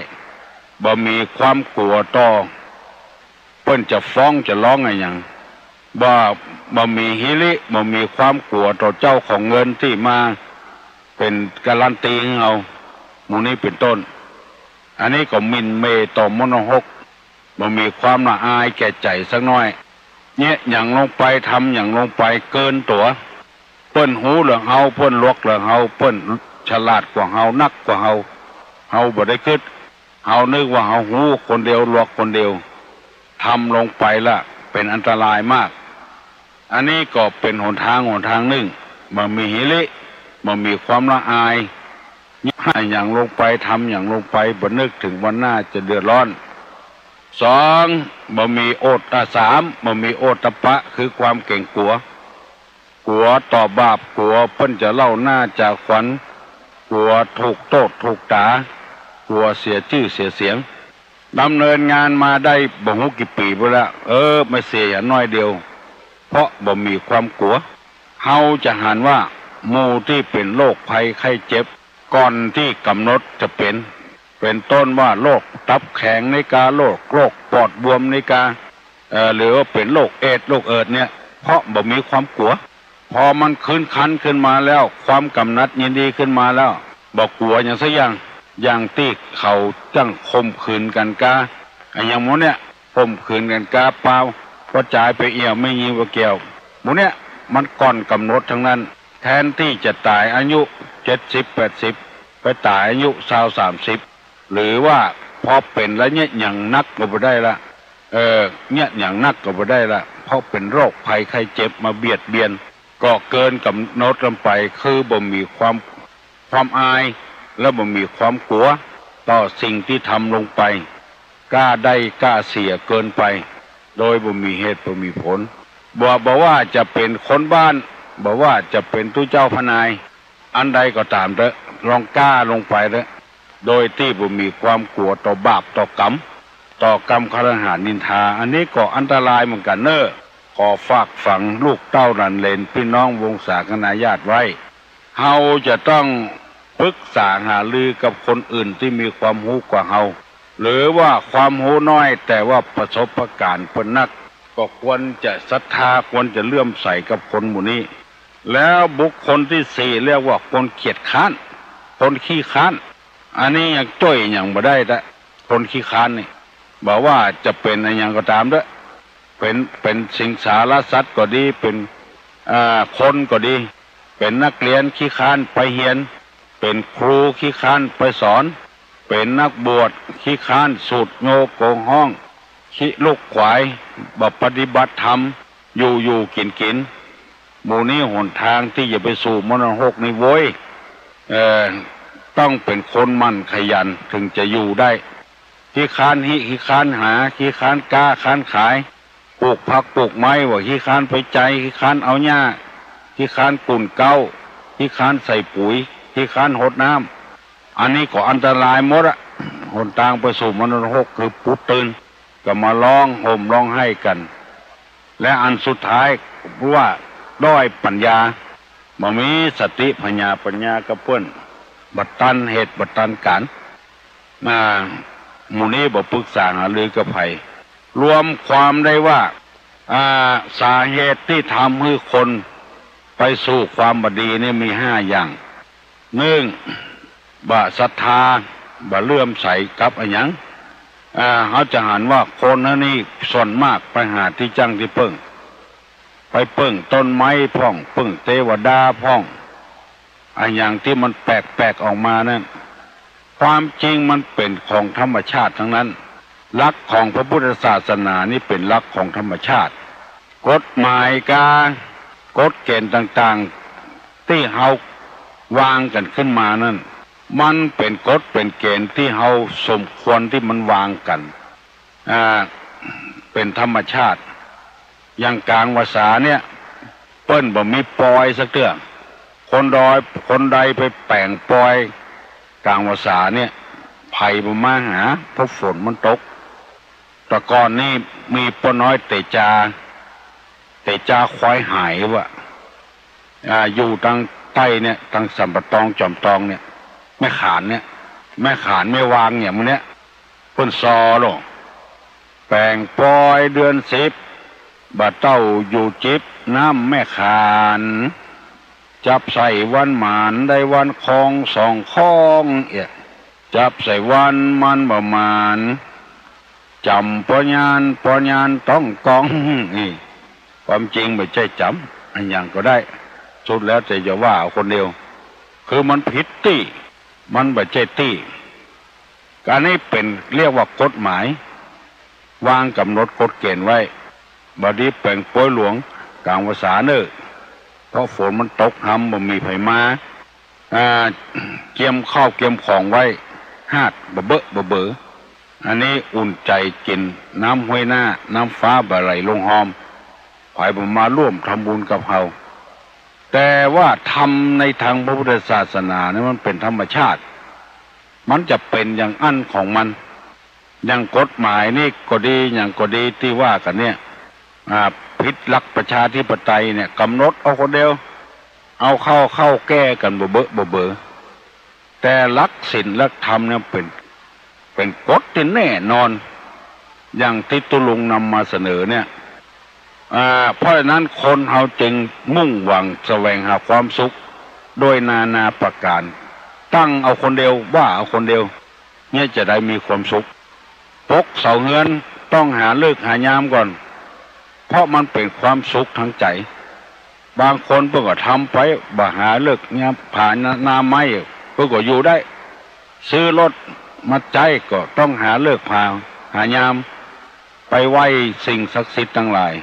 บ่มีความกั๋วต่อ เปิ้นจะฟ้องจะร้องอะหยัง บ่ บ่มีหิริ บ่มีความกั๋วต่อเจ้าของเงินตี้มาเป๋นการันตีหื้อเฮา หมู่นี้เป๋นต้น อันนี้ก็หมิ่นเหม่ต่อมรณรก บ่มีความละอายแก่ใจ๋สักน้อย เยียะหยังลงไป ทำหยังลงไปเกินตั๋ว เปิ้นฮู้เหลือเฮา เปิ้นลวกเหลือเฮา เปิ้นฉลาดกว่าเฮา นักกว่าเฮา เฮาบ่ได้กึ๊ด เฮานึกว่าเฮาฮู้คนเดียว หลวกคนเดียว ทำลงไปละเป๋นอันตรายมาก อันนี้ก็เป๋นหนตางหนตางนึ่ง บ่มีหิริ บ่มีความละอาย เยียะอะหยังลงไป ทำหยังลงไป บ่นึกเถิงวันหน้าจะเดือดร้อน สอง บ่มีโอต- อ่า สาม บ่มีโอตตัปปะ คือความเก๋งกั๋ว กั๋วต่อบาป กั๋วเปิ้นจะเล่าหน้าจาขวัญ กั๋วถูกโต้ษถูกต๋า กั๋วเสียจื้อเสียเสียง ดำเนินงานมาได้บ่ฮู้กี่ปี๋ไปแล้ว เออ มาเสียหน้อยเดียว เพราะบ่มีความกั๋ว เฮาจะหันว่าหมู่ตี้เป๋นโรคภัยไข้เจ็บ ก่อนตี้ก๋ำหนดจะเป๋น เป๋นต้นว่าโรคตับแข็งในกา โรค โรคปอดบวมในกา เอ่อ หรือว่าเป๋นโรคเอดส์ โรคเอิดส์เนี่ย เพราะบ่มีความกั๋ว พอมันขึ้นครรภ์ขึ้นมาแล้ว ความก๋ำหนัดยินดีขึ้นมาแล้ว บ่กั๋วหยังสักอย่าง อย่างตี้เขาจั้งข่มขืนกั๋นกา อะหยังหมู่เนี่ย ข่มขืนกั๋นกาเปล่า ว่าจายไปเอี่ยวแม่ญิงบ่าแก้ว หมู่เนี่ย มันก่อนก๋ำหนดตังนั้น แทนตี้จะต๋ายอายุเจ็ดสิบแปดสิบ ไปต๋ายอายุซาวสามสิบ หรือว่าพอเป๋นแล้วเยียะหยังนักก็บ่ได้ละ เออ เยียะหยังนักก็บ่ได้ละ เพราะเป๋นโรคภัยไข้เจ็บมาเบียดเบียน ก็เกินก๋ำหนดลงไป คือบ่มีความ ความอาย และบ่มีความกั๋วต่อสิ่งตี้ทำลงไป กล้าได้กล้าเสียเกินไป โดยบ่มีเหตุบ่มีผล บ่ บ่ว่าจะเป๋นคนบ้าน บ่ว่าจะเป๋นตุ๊เจ้าพระนาย อันใดก็ต๋ามเต๊อะ ลองกล้าลงไปเต๊อะ โดยตี้บ่มีความกั๋วต่อบาปต่อกรรม ต่อกำคฤหาสน์นินทา อันนี้ก็อันตรายเหมือนกั๋นเน่อ ขอฝากฝังลูกเต้าหลานเหลน ปี้น้องวงศาคณาญาติไว้ เฮาจะต้องปึกษาหารือกับคนอื่นตี้มีความฮู้กว่าเฮา หรือว่าความฮู้น้อยแต่ว่าประสบการณ์เปิ้นนัก ก็ควรจะศรัทธา ควรจะเลื่อมใสกับคนหมู่นี้ แล้วบุคคลตี้สี่เรียกว่าคนเกียจคร้าน คนขี้คร้าน อันนี้ยังจ้วยหยังบ่ได้ละ คนขี้คร้านนี่ บ่ว่าจะเป๋นอะหยังก็ต๋ามเต๊อะ เป๋น เป๋นสิงสารสัตว์ก็ดี เป๋น อ่า คนก็ดี เป๋นนักเรียนขี้คร้านไปเฮียน เป๋นครูขี้คร้านไปสอน เป๋นนักบวชขี้คร้านสูตรโยโกงห้อง ขี้ลุกขวาย บ่ปฏิบัติธรรม อยู่อยู่กิ๋นกิ๋น หมู่นี้หนตางตี้จะไปสู่มรณะหกนี่โว้ย เอ่อ ต้องเป๋นคนหมั่นขยันเถิงจะอยู่ได้ ขี้คร้านฮิ ขี้คร้านหา ขี้คร้านก๊า คร้านขาย ปลูกผักปลูกไม้ ว่าขี้คร้านไปไจ ขี้คร้านเอาหญ้า ขี้คร้านกุ่นเก๊า ขี้คร้านใส่ปุ๋ย ขี้คร้านหดน้ำ อันนี้ก็อันตรายหมดอะ หนตางไปสู่มรณะหกคือปุ๊บตื่น ก็มาร้องห่มร้องไห้กั๋น และอันสุดท้ายว่าด้อยปั๋ญญา บ่มีสติผญาปั๋ญญากับเปิ้น บ่ตันเหตุบ่ตันก๋าร อ่า หมู่นี้บ่ปึกษาหารือกับใผ รวมความได้ว่า อ่า สาเหตุตี้ทำหื้อคนไปสู่ความบ่ดีนี่มีห้าอย่าง นึ่ง บ่ศรัทธา บ่เลื่อมใสกับอะหยัง อ่า เฮาจะหันว่าคนเฮานี่ส่วนมากไปหาตี้จั้งตี้เปิ้ง ไปเปิ้งต้นไม้พ่อง เปิ้งเตวดาพ่อง อะหยังตี้มันแปลกๆ ออกมานั้น ความจริงมันเป๋นของธรรมชาติตังนั้น หลักของพระพุทธศาสนานี่เป๋นหลักของธรรมชาติ กฎหมายกา กฎเก๋ณฑ์ต่างๆ ตี้เฮาวางกั๋นขึ้นมานั้น มันเป๋นกฎเป๋นเก๋ณฑ์ตี้เฮาสมควรตี้มันวางกั๋น อ่า เป๋นธรรมชาติ อย่างก๋างพรรษาเนี่ย เปิ้นบ่มีปอยสักเตื้อ คนดอย คนใดไปแป๋งปอยก๋างพรรษาเนี่ย ใผบ่มาหา เพราะฝนมันตก แต่ก่อนนี่มีป้อน้อยเต๋จา เต๋จาควายหายว่ะ อ่า อยู่ตางใต้เนี่ย ตางสันป่าตอง จอมตองเนี่ย แม่ขานเนี่ย แม่ขาน แม่วางเนี่ย หมู่เนี้ย เปิ้นซอลง แป๋งปอยเดือนสิบ บ่าเต้าอยู่จิบน้ำแม่ขาน จับใส่วันหมานได้วันคองสองคองเอีย จับใส่วันมันบ่หมาน จ๋ำปอยาน ปอยานต้องกอง นี่ ความจริงบ่ใจ้จ๋ำ อะหยังก็ได้ สุดแล้วแต่จะว่าเอาคนเดียว คือมันผิดตี้ มันบ่ใจ้ตี้ อันนี้เป๋นเรียกว่ากฎหมาย วางก๋ำหนดกฎเกณฑ์ไว้ บ่ดีแป๋งปวยหลวงก๋างพรรษาเน่อ เพราะฝนมันตกฮำ บ่มีใผมา อ่า เกียมข้าวเกียมของไว้ ฮาดบ่เบอะบ่เบอ อันนี้อุ่นใจ๋กิ๋น น้ำห้วยหน้า น้ำฟ้าบ่ไหลลงฮอม ใผบ่มาร่วมทำบุญกับเฮา แต่ว่าธรรมในตางพระพุทธศาสนาเนี่ยมันเป๋นธรรมชาติ มันจะเป๋นอย่างอั้นของมัน อย่างกฎหมายนี่ก็ดี หยังก็ดีตี้ว่ากั๋นเนี่ย อ่า ผิดหลักประชาธิปไตยเนี่ย ก๋ำหนดเอาคนเดียว เอาเข้า เข้าแก้กั๋นบ่เบอะบ่เบอ แต่หลักศีลหลักธรรมเนี่ยเป๋น เป๋นกฎตี้แน่นอน อย่างตี้ตุ๊ลุงนำมาเสนอเนี่ย อ่า เพราะฉะนั้นคนเฮาจึงมุ่งหวังแสวงหาความสุขโดยนานาประก๋าน ตั้งเอาคนเดียว ว่าเอาคนเดียว เนี่ยจะได้มีความสุข ปกเสาเฮือนต้องหาฤกษ์หายามก่อน เพราะมันเป๋นความสุขตางใจ๋ บางคนเปิ้นก็ทำไป บ่หาฤกษ์ยาม ผ่านาไม้ เปิ้นก็อยู่ได้ ซื้อรถมาใจ๊ก็ต้องหาฤกษ์ผ่าหายาม ไปไหว้สิ่งศักดิ์สิทธิ์ตังหลาย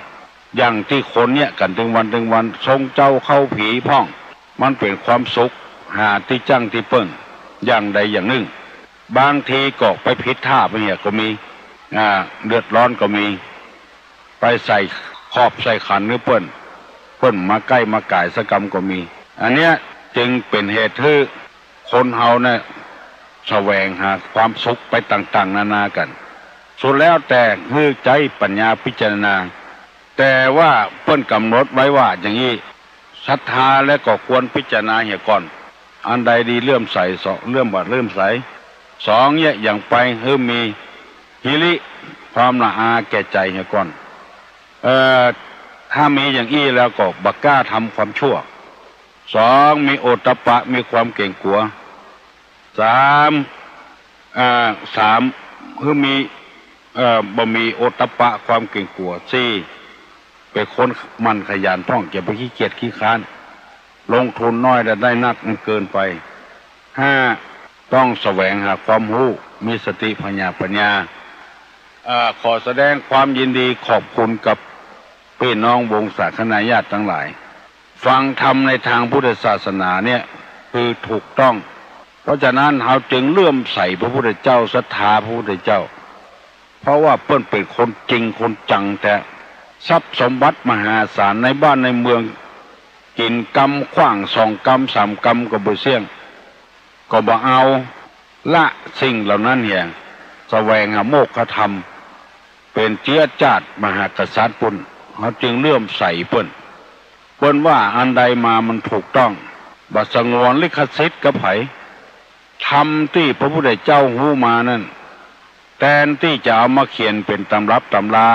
อย่างตี้คนเนี่ยกั๋นตึงวันตึงวัน ชงเจ้าเข้าผีพ่อง มันเป๋นความสุข หาตี้จั้งตี้เปิ้ง อย่างใดอย่างนึ่ง บางทีก็ไปผิดท่าไปเหียก็มี อ่า เดือดร้อนก็มี ไปใส่ขอบใส่ขันหื้อเปิ้น เปิ้นมาใก้มาก๋ายสักกำก็มี อันเนี้ยจึงเป๋นเหตุหื้อคนเฮาเนี่ยแสวงหาความสุขไปต่างๆ นานากั๋น สุดแล้วแต่หื้อใจ๊ปัญญาพิจารณา แต่ว่าเปิ้นก๋ำหนดไว้ว่าอย่างอี้ ศรัทธาแล้วก็ควรพิจารณาเหียก่อน อันใดดีเลื่อมใส สอง เลื่อมบ่าเลื่อมใส สองเนี่ยอย่างไปหื้อมีหิริ ความละอาแก่ใจ๋เหียก่อน เอ่อ ถ้ามีอย่างอี้แล้วก็บ่กล้าทำความชั่ว สอง มีโอตตัปปะ มีความเกรงกลัว สาม อ่า สาม หื้อมี เอ่อ บ่มีโอตตัปปะ ความเกรงกลัว สี่ เป๋นคนหมั่นขยันพ่อง จะบ่ขี้เกียจขี้คร้าน ลงทุนน้อยแล้วได้นักมันเกินไป ห้า ต้องแสวงหาความฮู้ มีสติผญาปัญญา เอ่อ ขอแสดงความยินดีขอบคุณกับปี้น้องวงศาคณาญาติตังหลาย ฟังธรรมในตางพุทธศาสนาเนี่ยคือถูกต้อง เพราะฉะนั้นเฮาจึงเลื่อมใสพระพุทธเจ้า ศรัทธาพระพุทธเจ้า เพราะว่าเปิ้นเป๋นคนจริงคนจังแต๊ ทรัพย์สมบัติมหาศาลในบ้านในเมือง กิ๋นกำขว้างสองกำสามกำก็บ่เสี้ยง ก็บ่เอา ละสิ่งเหล่านั้นเหีย แสวงหาโมกขธรรม เป๋นเจื๊อจ้าดมหากษัตริย์ปู้น เฮาจึงเลื่อมใสเปิ้น เปิ้นว่าอันใดมามันถูกต้อง บ่สงวนลิขสิทธิ์กับใผ ธรรมตี้พระพุทธเจ้าฮู้มานั้น แตนตี้จะเอามาเขียนเป๋นตำรับตำรา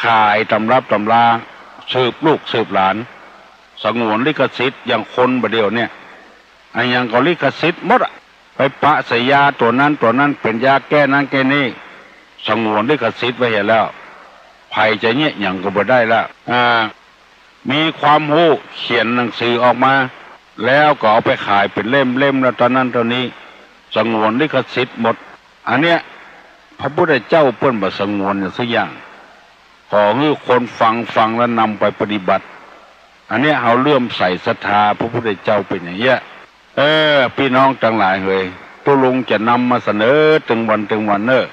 ขายตำรับตำรา สืบลูกสืบหลาน สงวนลิขสิทธิ์ อย่างคนบ่าเดี่ยวเนี่ย อะหยังก็ลิขสิทธิ์หมดอะ ไปปะใส่ยาตั๋วนั้นตั๋วนั้น เป๋นยาแก้นั้นแก้นี้ สงวนลิขสิทธิ์ไว้เหียแล้ว ใผจะเยียะหยังก็บ่ได้ละ อ่า มีความฮู้ เขียนหนังสือออกมา แล้วก็เอาไปขายเป๋นเล่มๆ แล้วเต้านั้นเต้านี้ สงวนลิขสิทธิ์หมด อันเนี้ย พระพุทธเจ้าเปิ้นบ่สงวนหยังสักอย่าง ขอหื้อคนฟัง ฟังแล้วนำไปปฏิบัติ อันเนี้ยเฮาเลื่อมใสศรัทธาพระพุทธเจ้าเป๋นอย่างเงี้ย เออ ปี้น้องตังหลายเหย ตุ๊ลุงจะนำมาเสนอตึงวันตึงวันเน่อ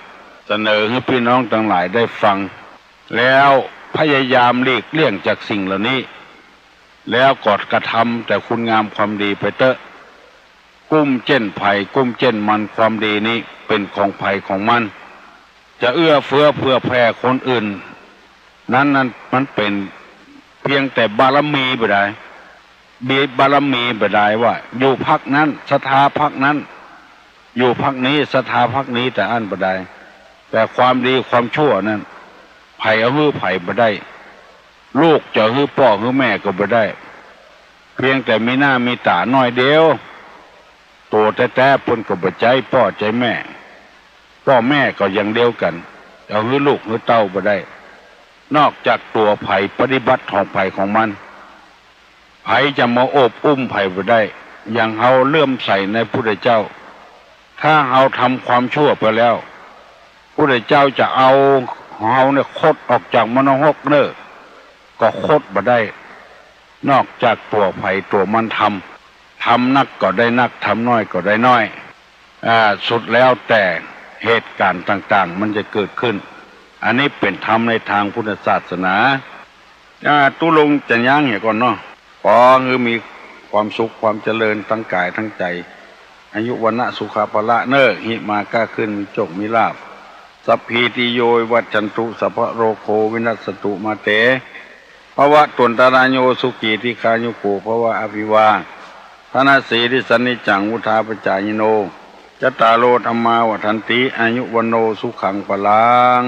เสนอหื้อปี้น้องตังหลายได้ฟัง แล้วพยายามหลีกเลี่ยงจากสิ่งเหล่านี้ แล้วก็กระทำแต่คุณงามความดีไปเต๊อะ กุ้มเจ้นใผ กุ้มเจ้นมัน ความดีนี้เป๋นของใผของมัน จะเอื้อเฟื้อเผื่อแผ่คนอื่น นั้น นั้นมันเป๋นเพียงแต่บารมีบ่ดาย มีบารมีบ่ดายว่าอยู่พรรคนั้น ศรัทธาพรรคนั้น อยู่พรรคนี้ ศรัทธาพรรคนี้ แต่อั้นบ่ดาย แต่ความดีความชั่วนั้น ใผเอาหื้อใผบ่ได้ ลูกจะหื้อป้อหื้อแม่ก็บ่ได้ เพียงแต่มีหน้ามีต๋าน้อยเดียว ตั๋วแต๊ๆ เปิ้นก็บ่ใจ๊ป้อใจ๊แม่ ป้อแม่ก็อย่างเดียวกั๋น เอาหื้อลูกหื้อเต้าบ่ได้ นอกจากตั๋วใผปฏิบัติของใผของมัน ใผจะมาโอบอุ้มใผบ่ได้ อย่างเฮาเลื่อมใสในพุทธเจ้า ถ้าเฮาทำความชั่วไปแล้ว พุทธเจ้าจะเอาเฮาเนี่ยคดออกจากมรรคนรกเน่อ ก็คดบ่ได้ นอกจากตั๋วใผตั๋วมันทำ ทำนักก็ได้นัก ทำน้อยก็ได้น้อย อ่า สุดแล้วแต่เหตุก๋ารณ์ต่างๆ มันจะเกิดขึ้น อันนี้เป๋นธรรมในตางพุทธศาสนา อ่า ตุ๊ลุงจะย้างเหียก่อนเนาะ ขอหื้อมีความสุขความเจริญตังก๋ายตังใจ๋ อายุ วรรณะ สุขะ พละ เน่อ หิมาก้าขึ้น มีโจคมีลาภ สัพพีติโย วิวัชชันตุ สัพพะโรโค วินัสสนตุ มาเต ภวะตวันตะราโย สุขี ทีฆายุโก ภวะ อภิวาทะนะสีลิสสะนิจจัง วุฑฒาปะจายิโน จัตตาโร ธัมมา วัฑฒันติ อายุ วัณโณ สุขัง พลัง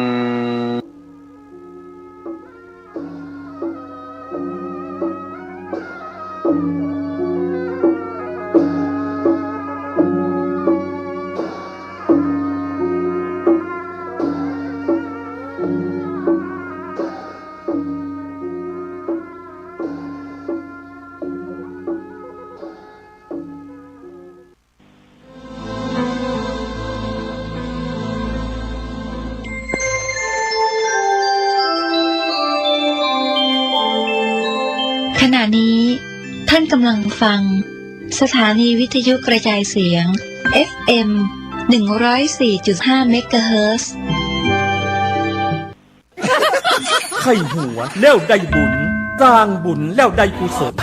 ขณะนี้ท่านกำลังฟังสถานีวิทยุกระจายเสียง เอฟเอ็ม หนึ่งร้อยสี่จุดห้า เมกะเฮิรตซ์ ใค่หัวแล้วได้บุญ สร้างบุญแล้วได้กุศล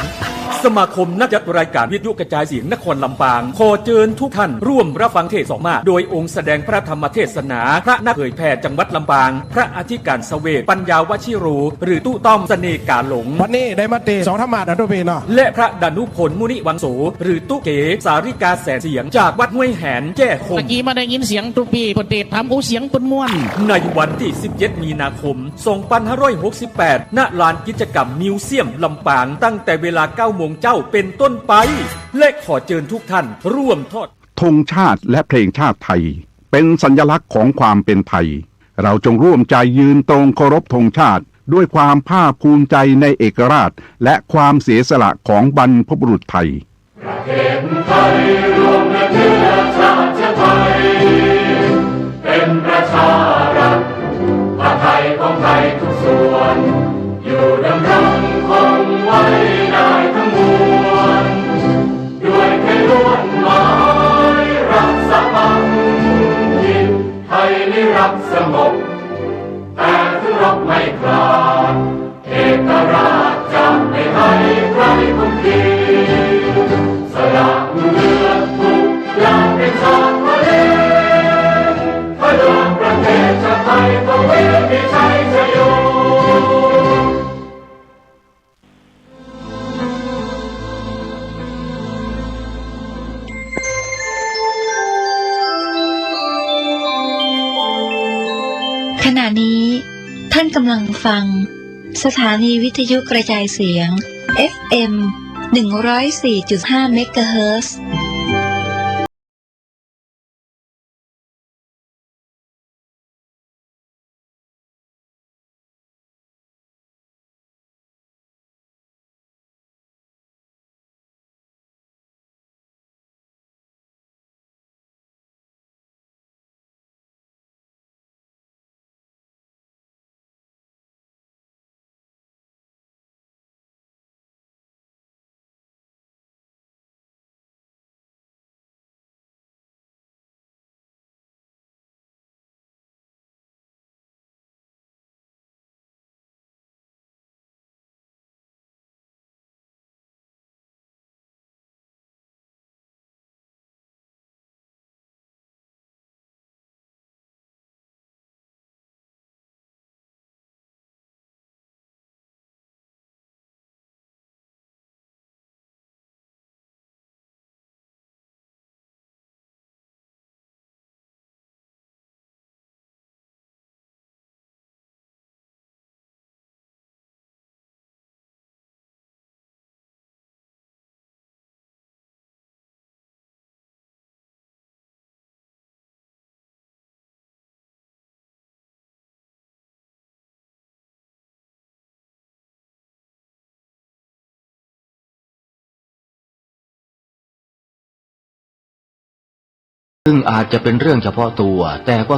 สมาคมนักจัดรายการวิทยุกระจายเสียงนครลำปาง ขอเจิญทุกท่านร่วมรับฟังเทศน์สองมา โดยองค์แสดงพระธรรมเทศนา พระนักเผยแผ่จังหวัดลำปาง พระอธิการเสวต ปัญญาวชิโร หรือตุ๊ต้อมเสน่ห์ก๋าหลง วันนี้ได้มาเตะสองธรรมาสน์นะตุ๊ปี้เนาะ และพระดานุพล มุนิวังโส หรือตุ๊เก๋ สาริกาแสนเสียง จากวัดห้วยแหน แจ้ห่ม ตะกี้มาได้ยินเสียงตุ๊ปี้เปิ้นเตะถาม โอ้ เสียงเปิ้นม่วน ในวันตี้ สิบเจ็ด มีนาคม สองพันห้าร้อยหกสิบแปด ณ ลานกิจกรรมมิวเซียมลำปาง ตั้งแต่เวลา เก้าโมงเจ๊า เป๋นต้นไป และขอเจิญทุกท่านร่วมทอด ธงชาติและเพลงชาติไทย เป็นสัญลักษณ์ของความเป็นไทย เราจงร่วมใจยืนตรงเคารพธงชาติ ด้วยความภาคภูมิใจในเอกราช และความเสียสละของบรรพบุรุษไทย ประเทศไทยรวมและเชื้อชาติไทย เป็นประชารัฐ ผ้าไทยของไทยทุกส่วน อยู่ดำรงคงไว้ได้ทั้งมวล ด้วยไทยล้วนหมายรักสามัคคี ไทยนิรักสงบ แต่ถึงรบไม่กล้า เอกราชจะไม่ให้ใครคุมขีด สละเลือดทุกอย่างเป็นชาติทะเล พลังประเทศชาติไทย ทวีมีชัยชโย ขณะนี้ท่านกำลังฟังสถานีวิทยุกระจายเสียง เอฟเอ็ม หนึ่งร้อยสี่จุดห้า เมกะเฮิรตซ์ ซึ่งอาจจะเป็นเรื่องเฉพาะตัว แต่ก็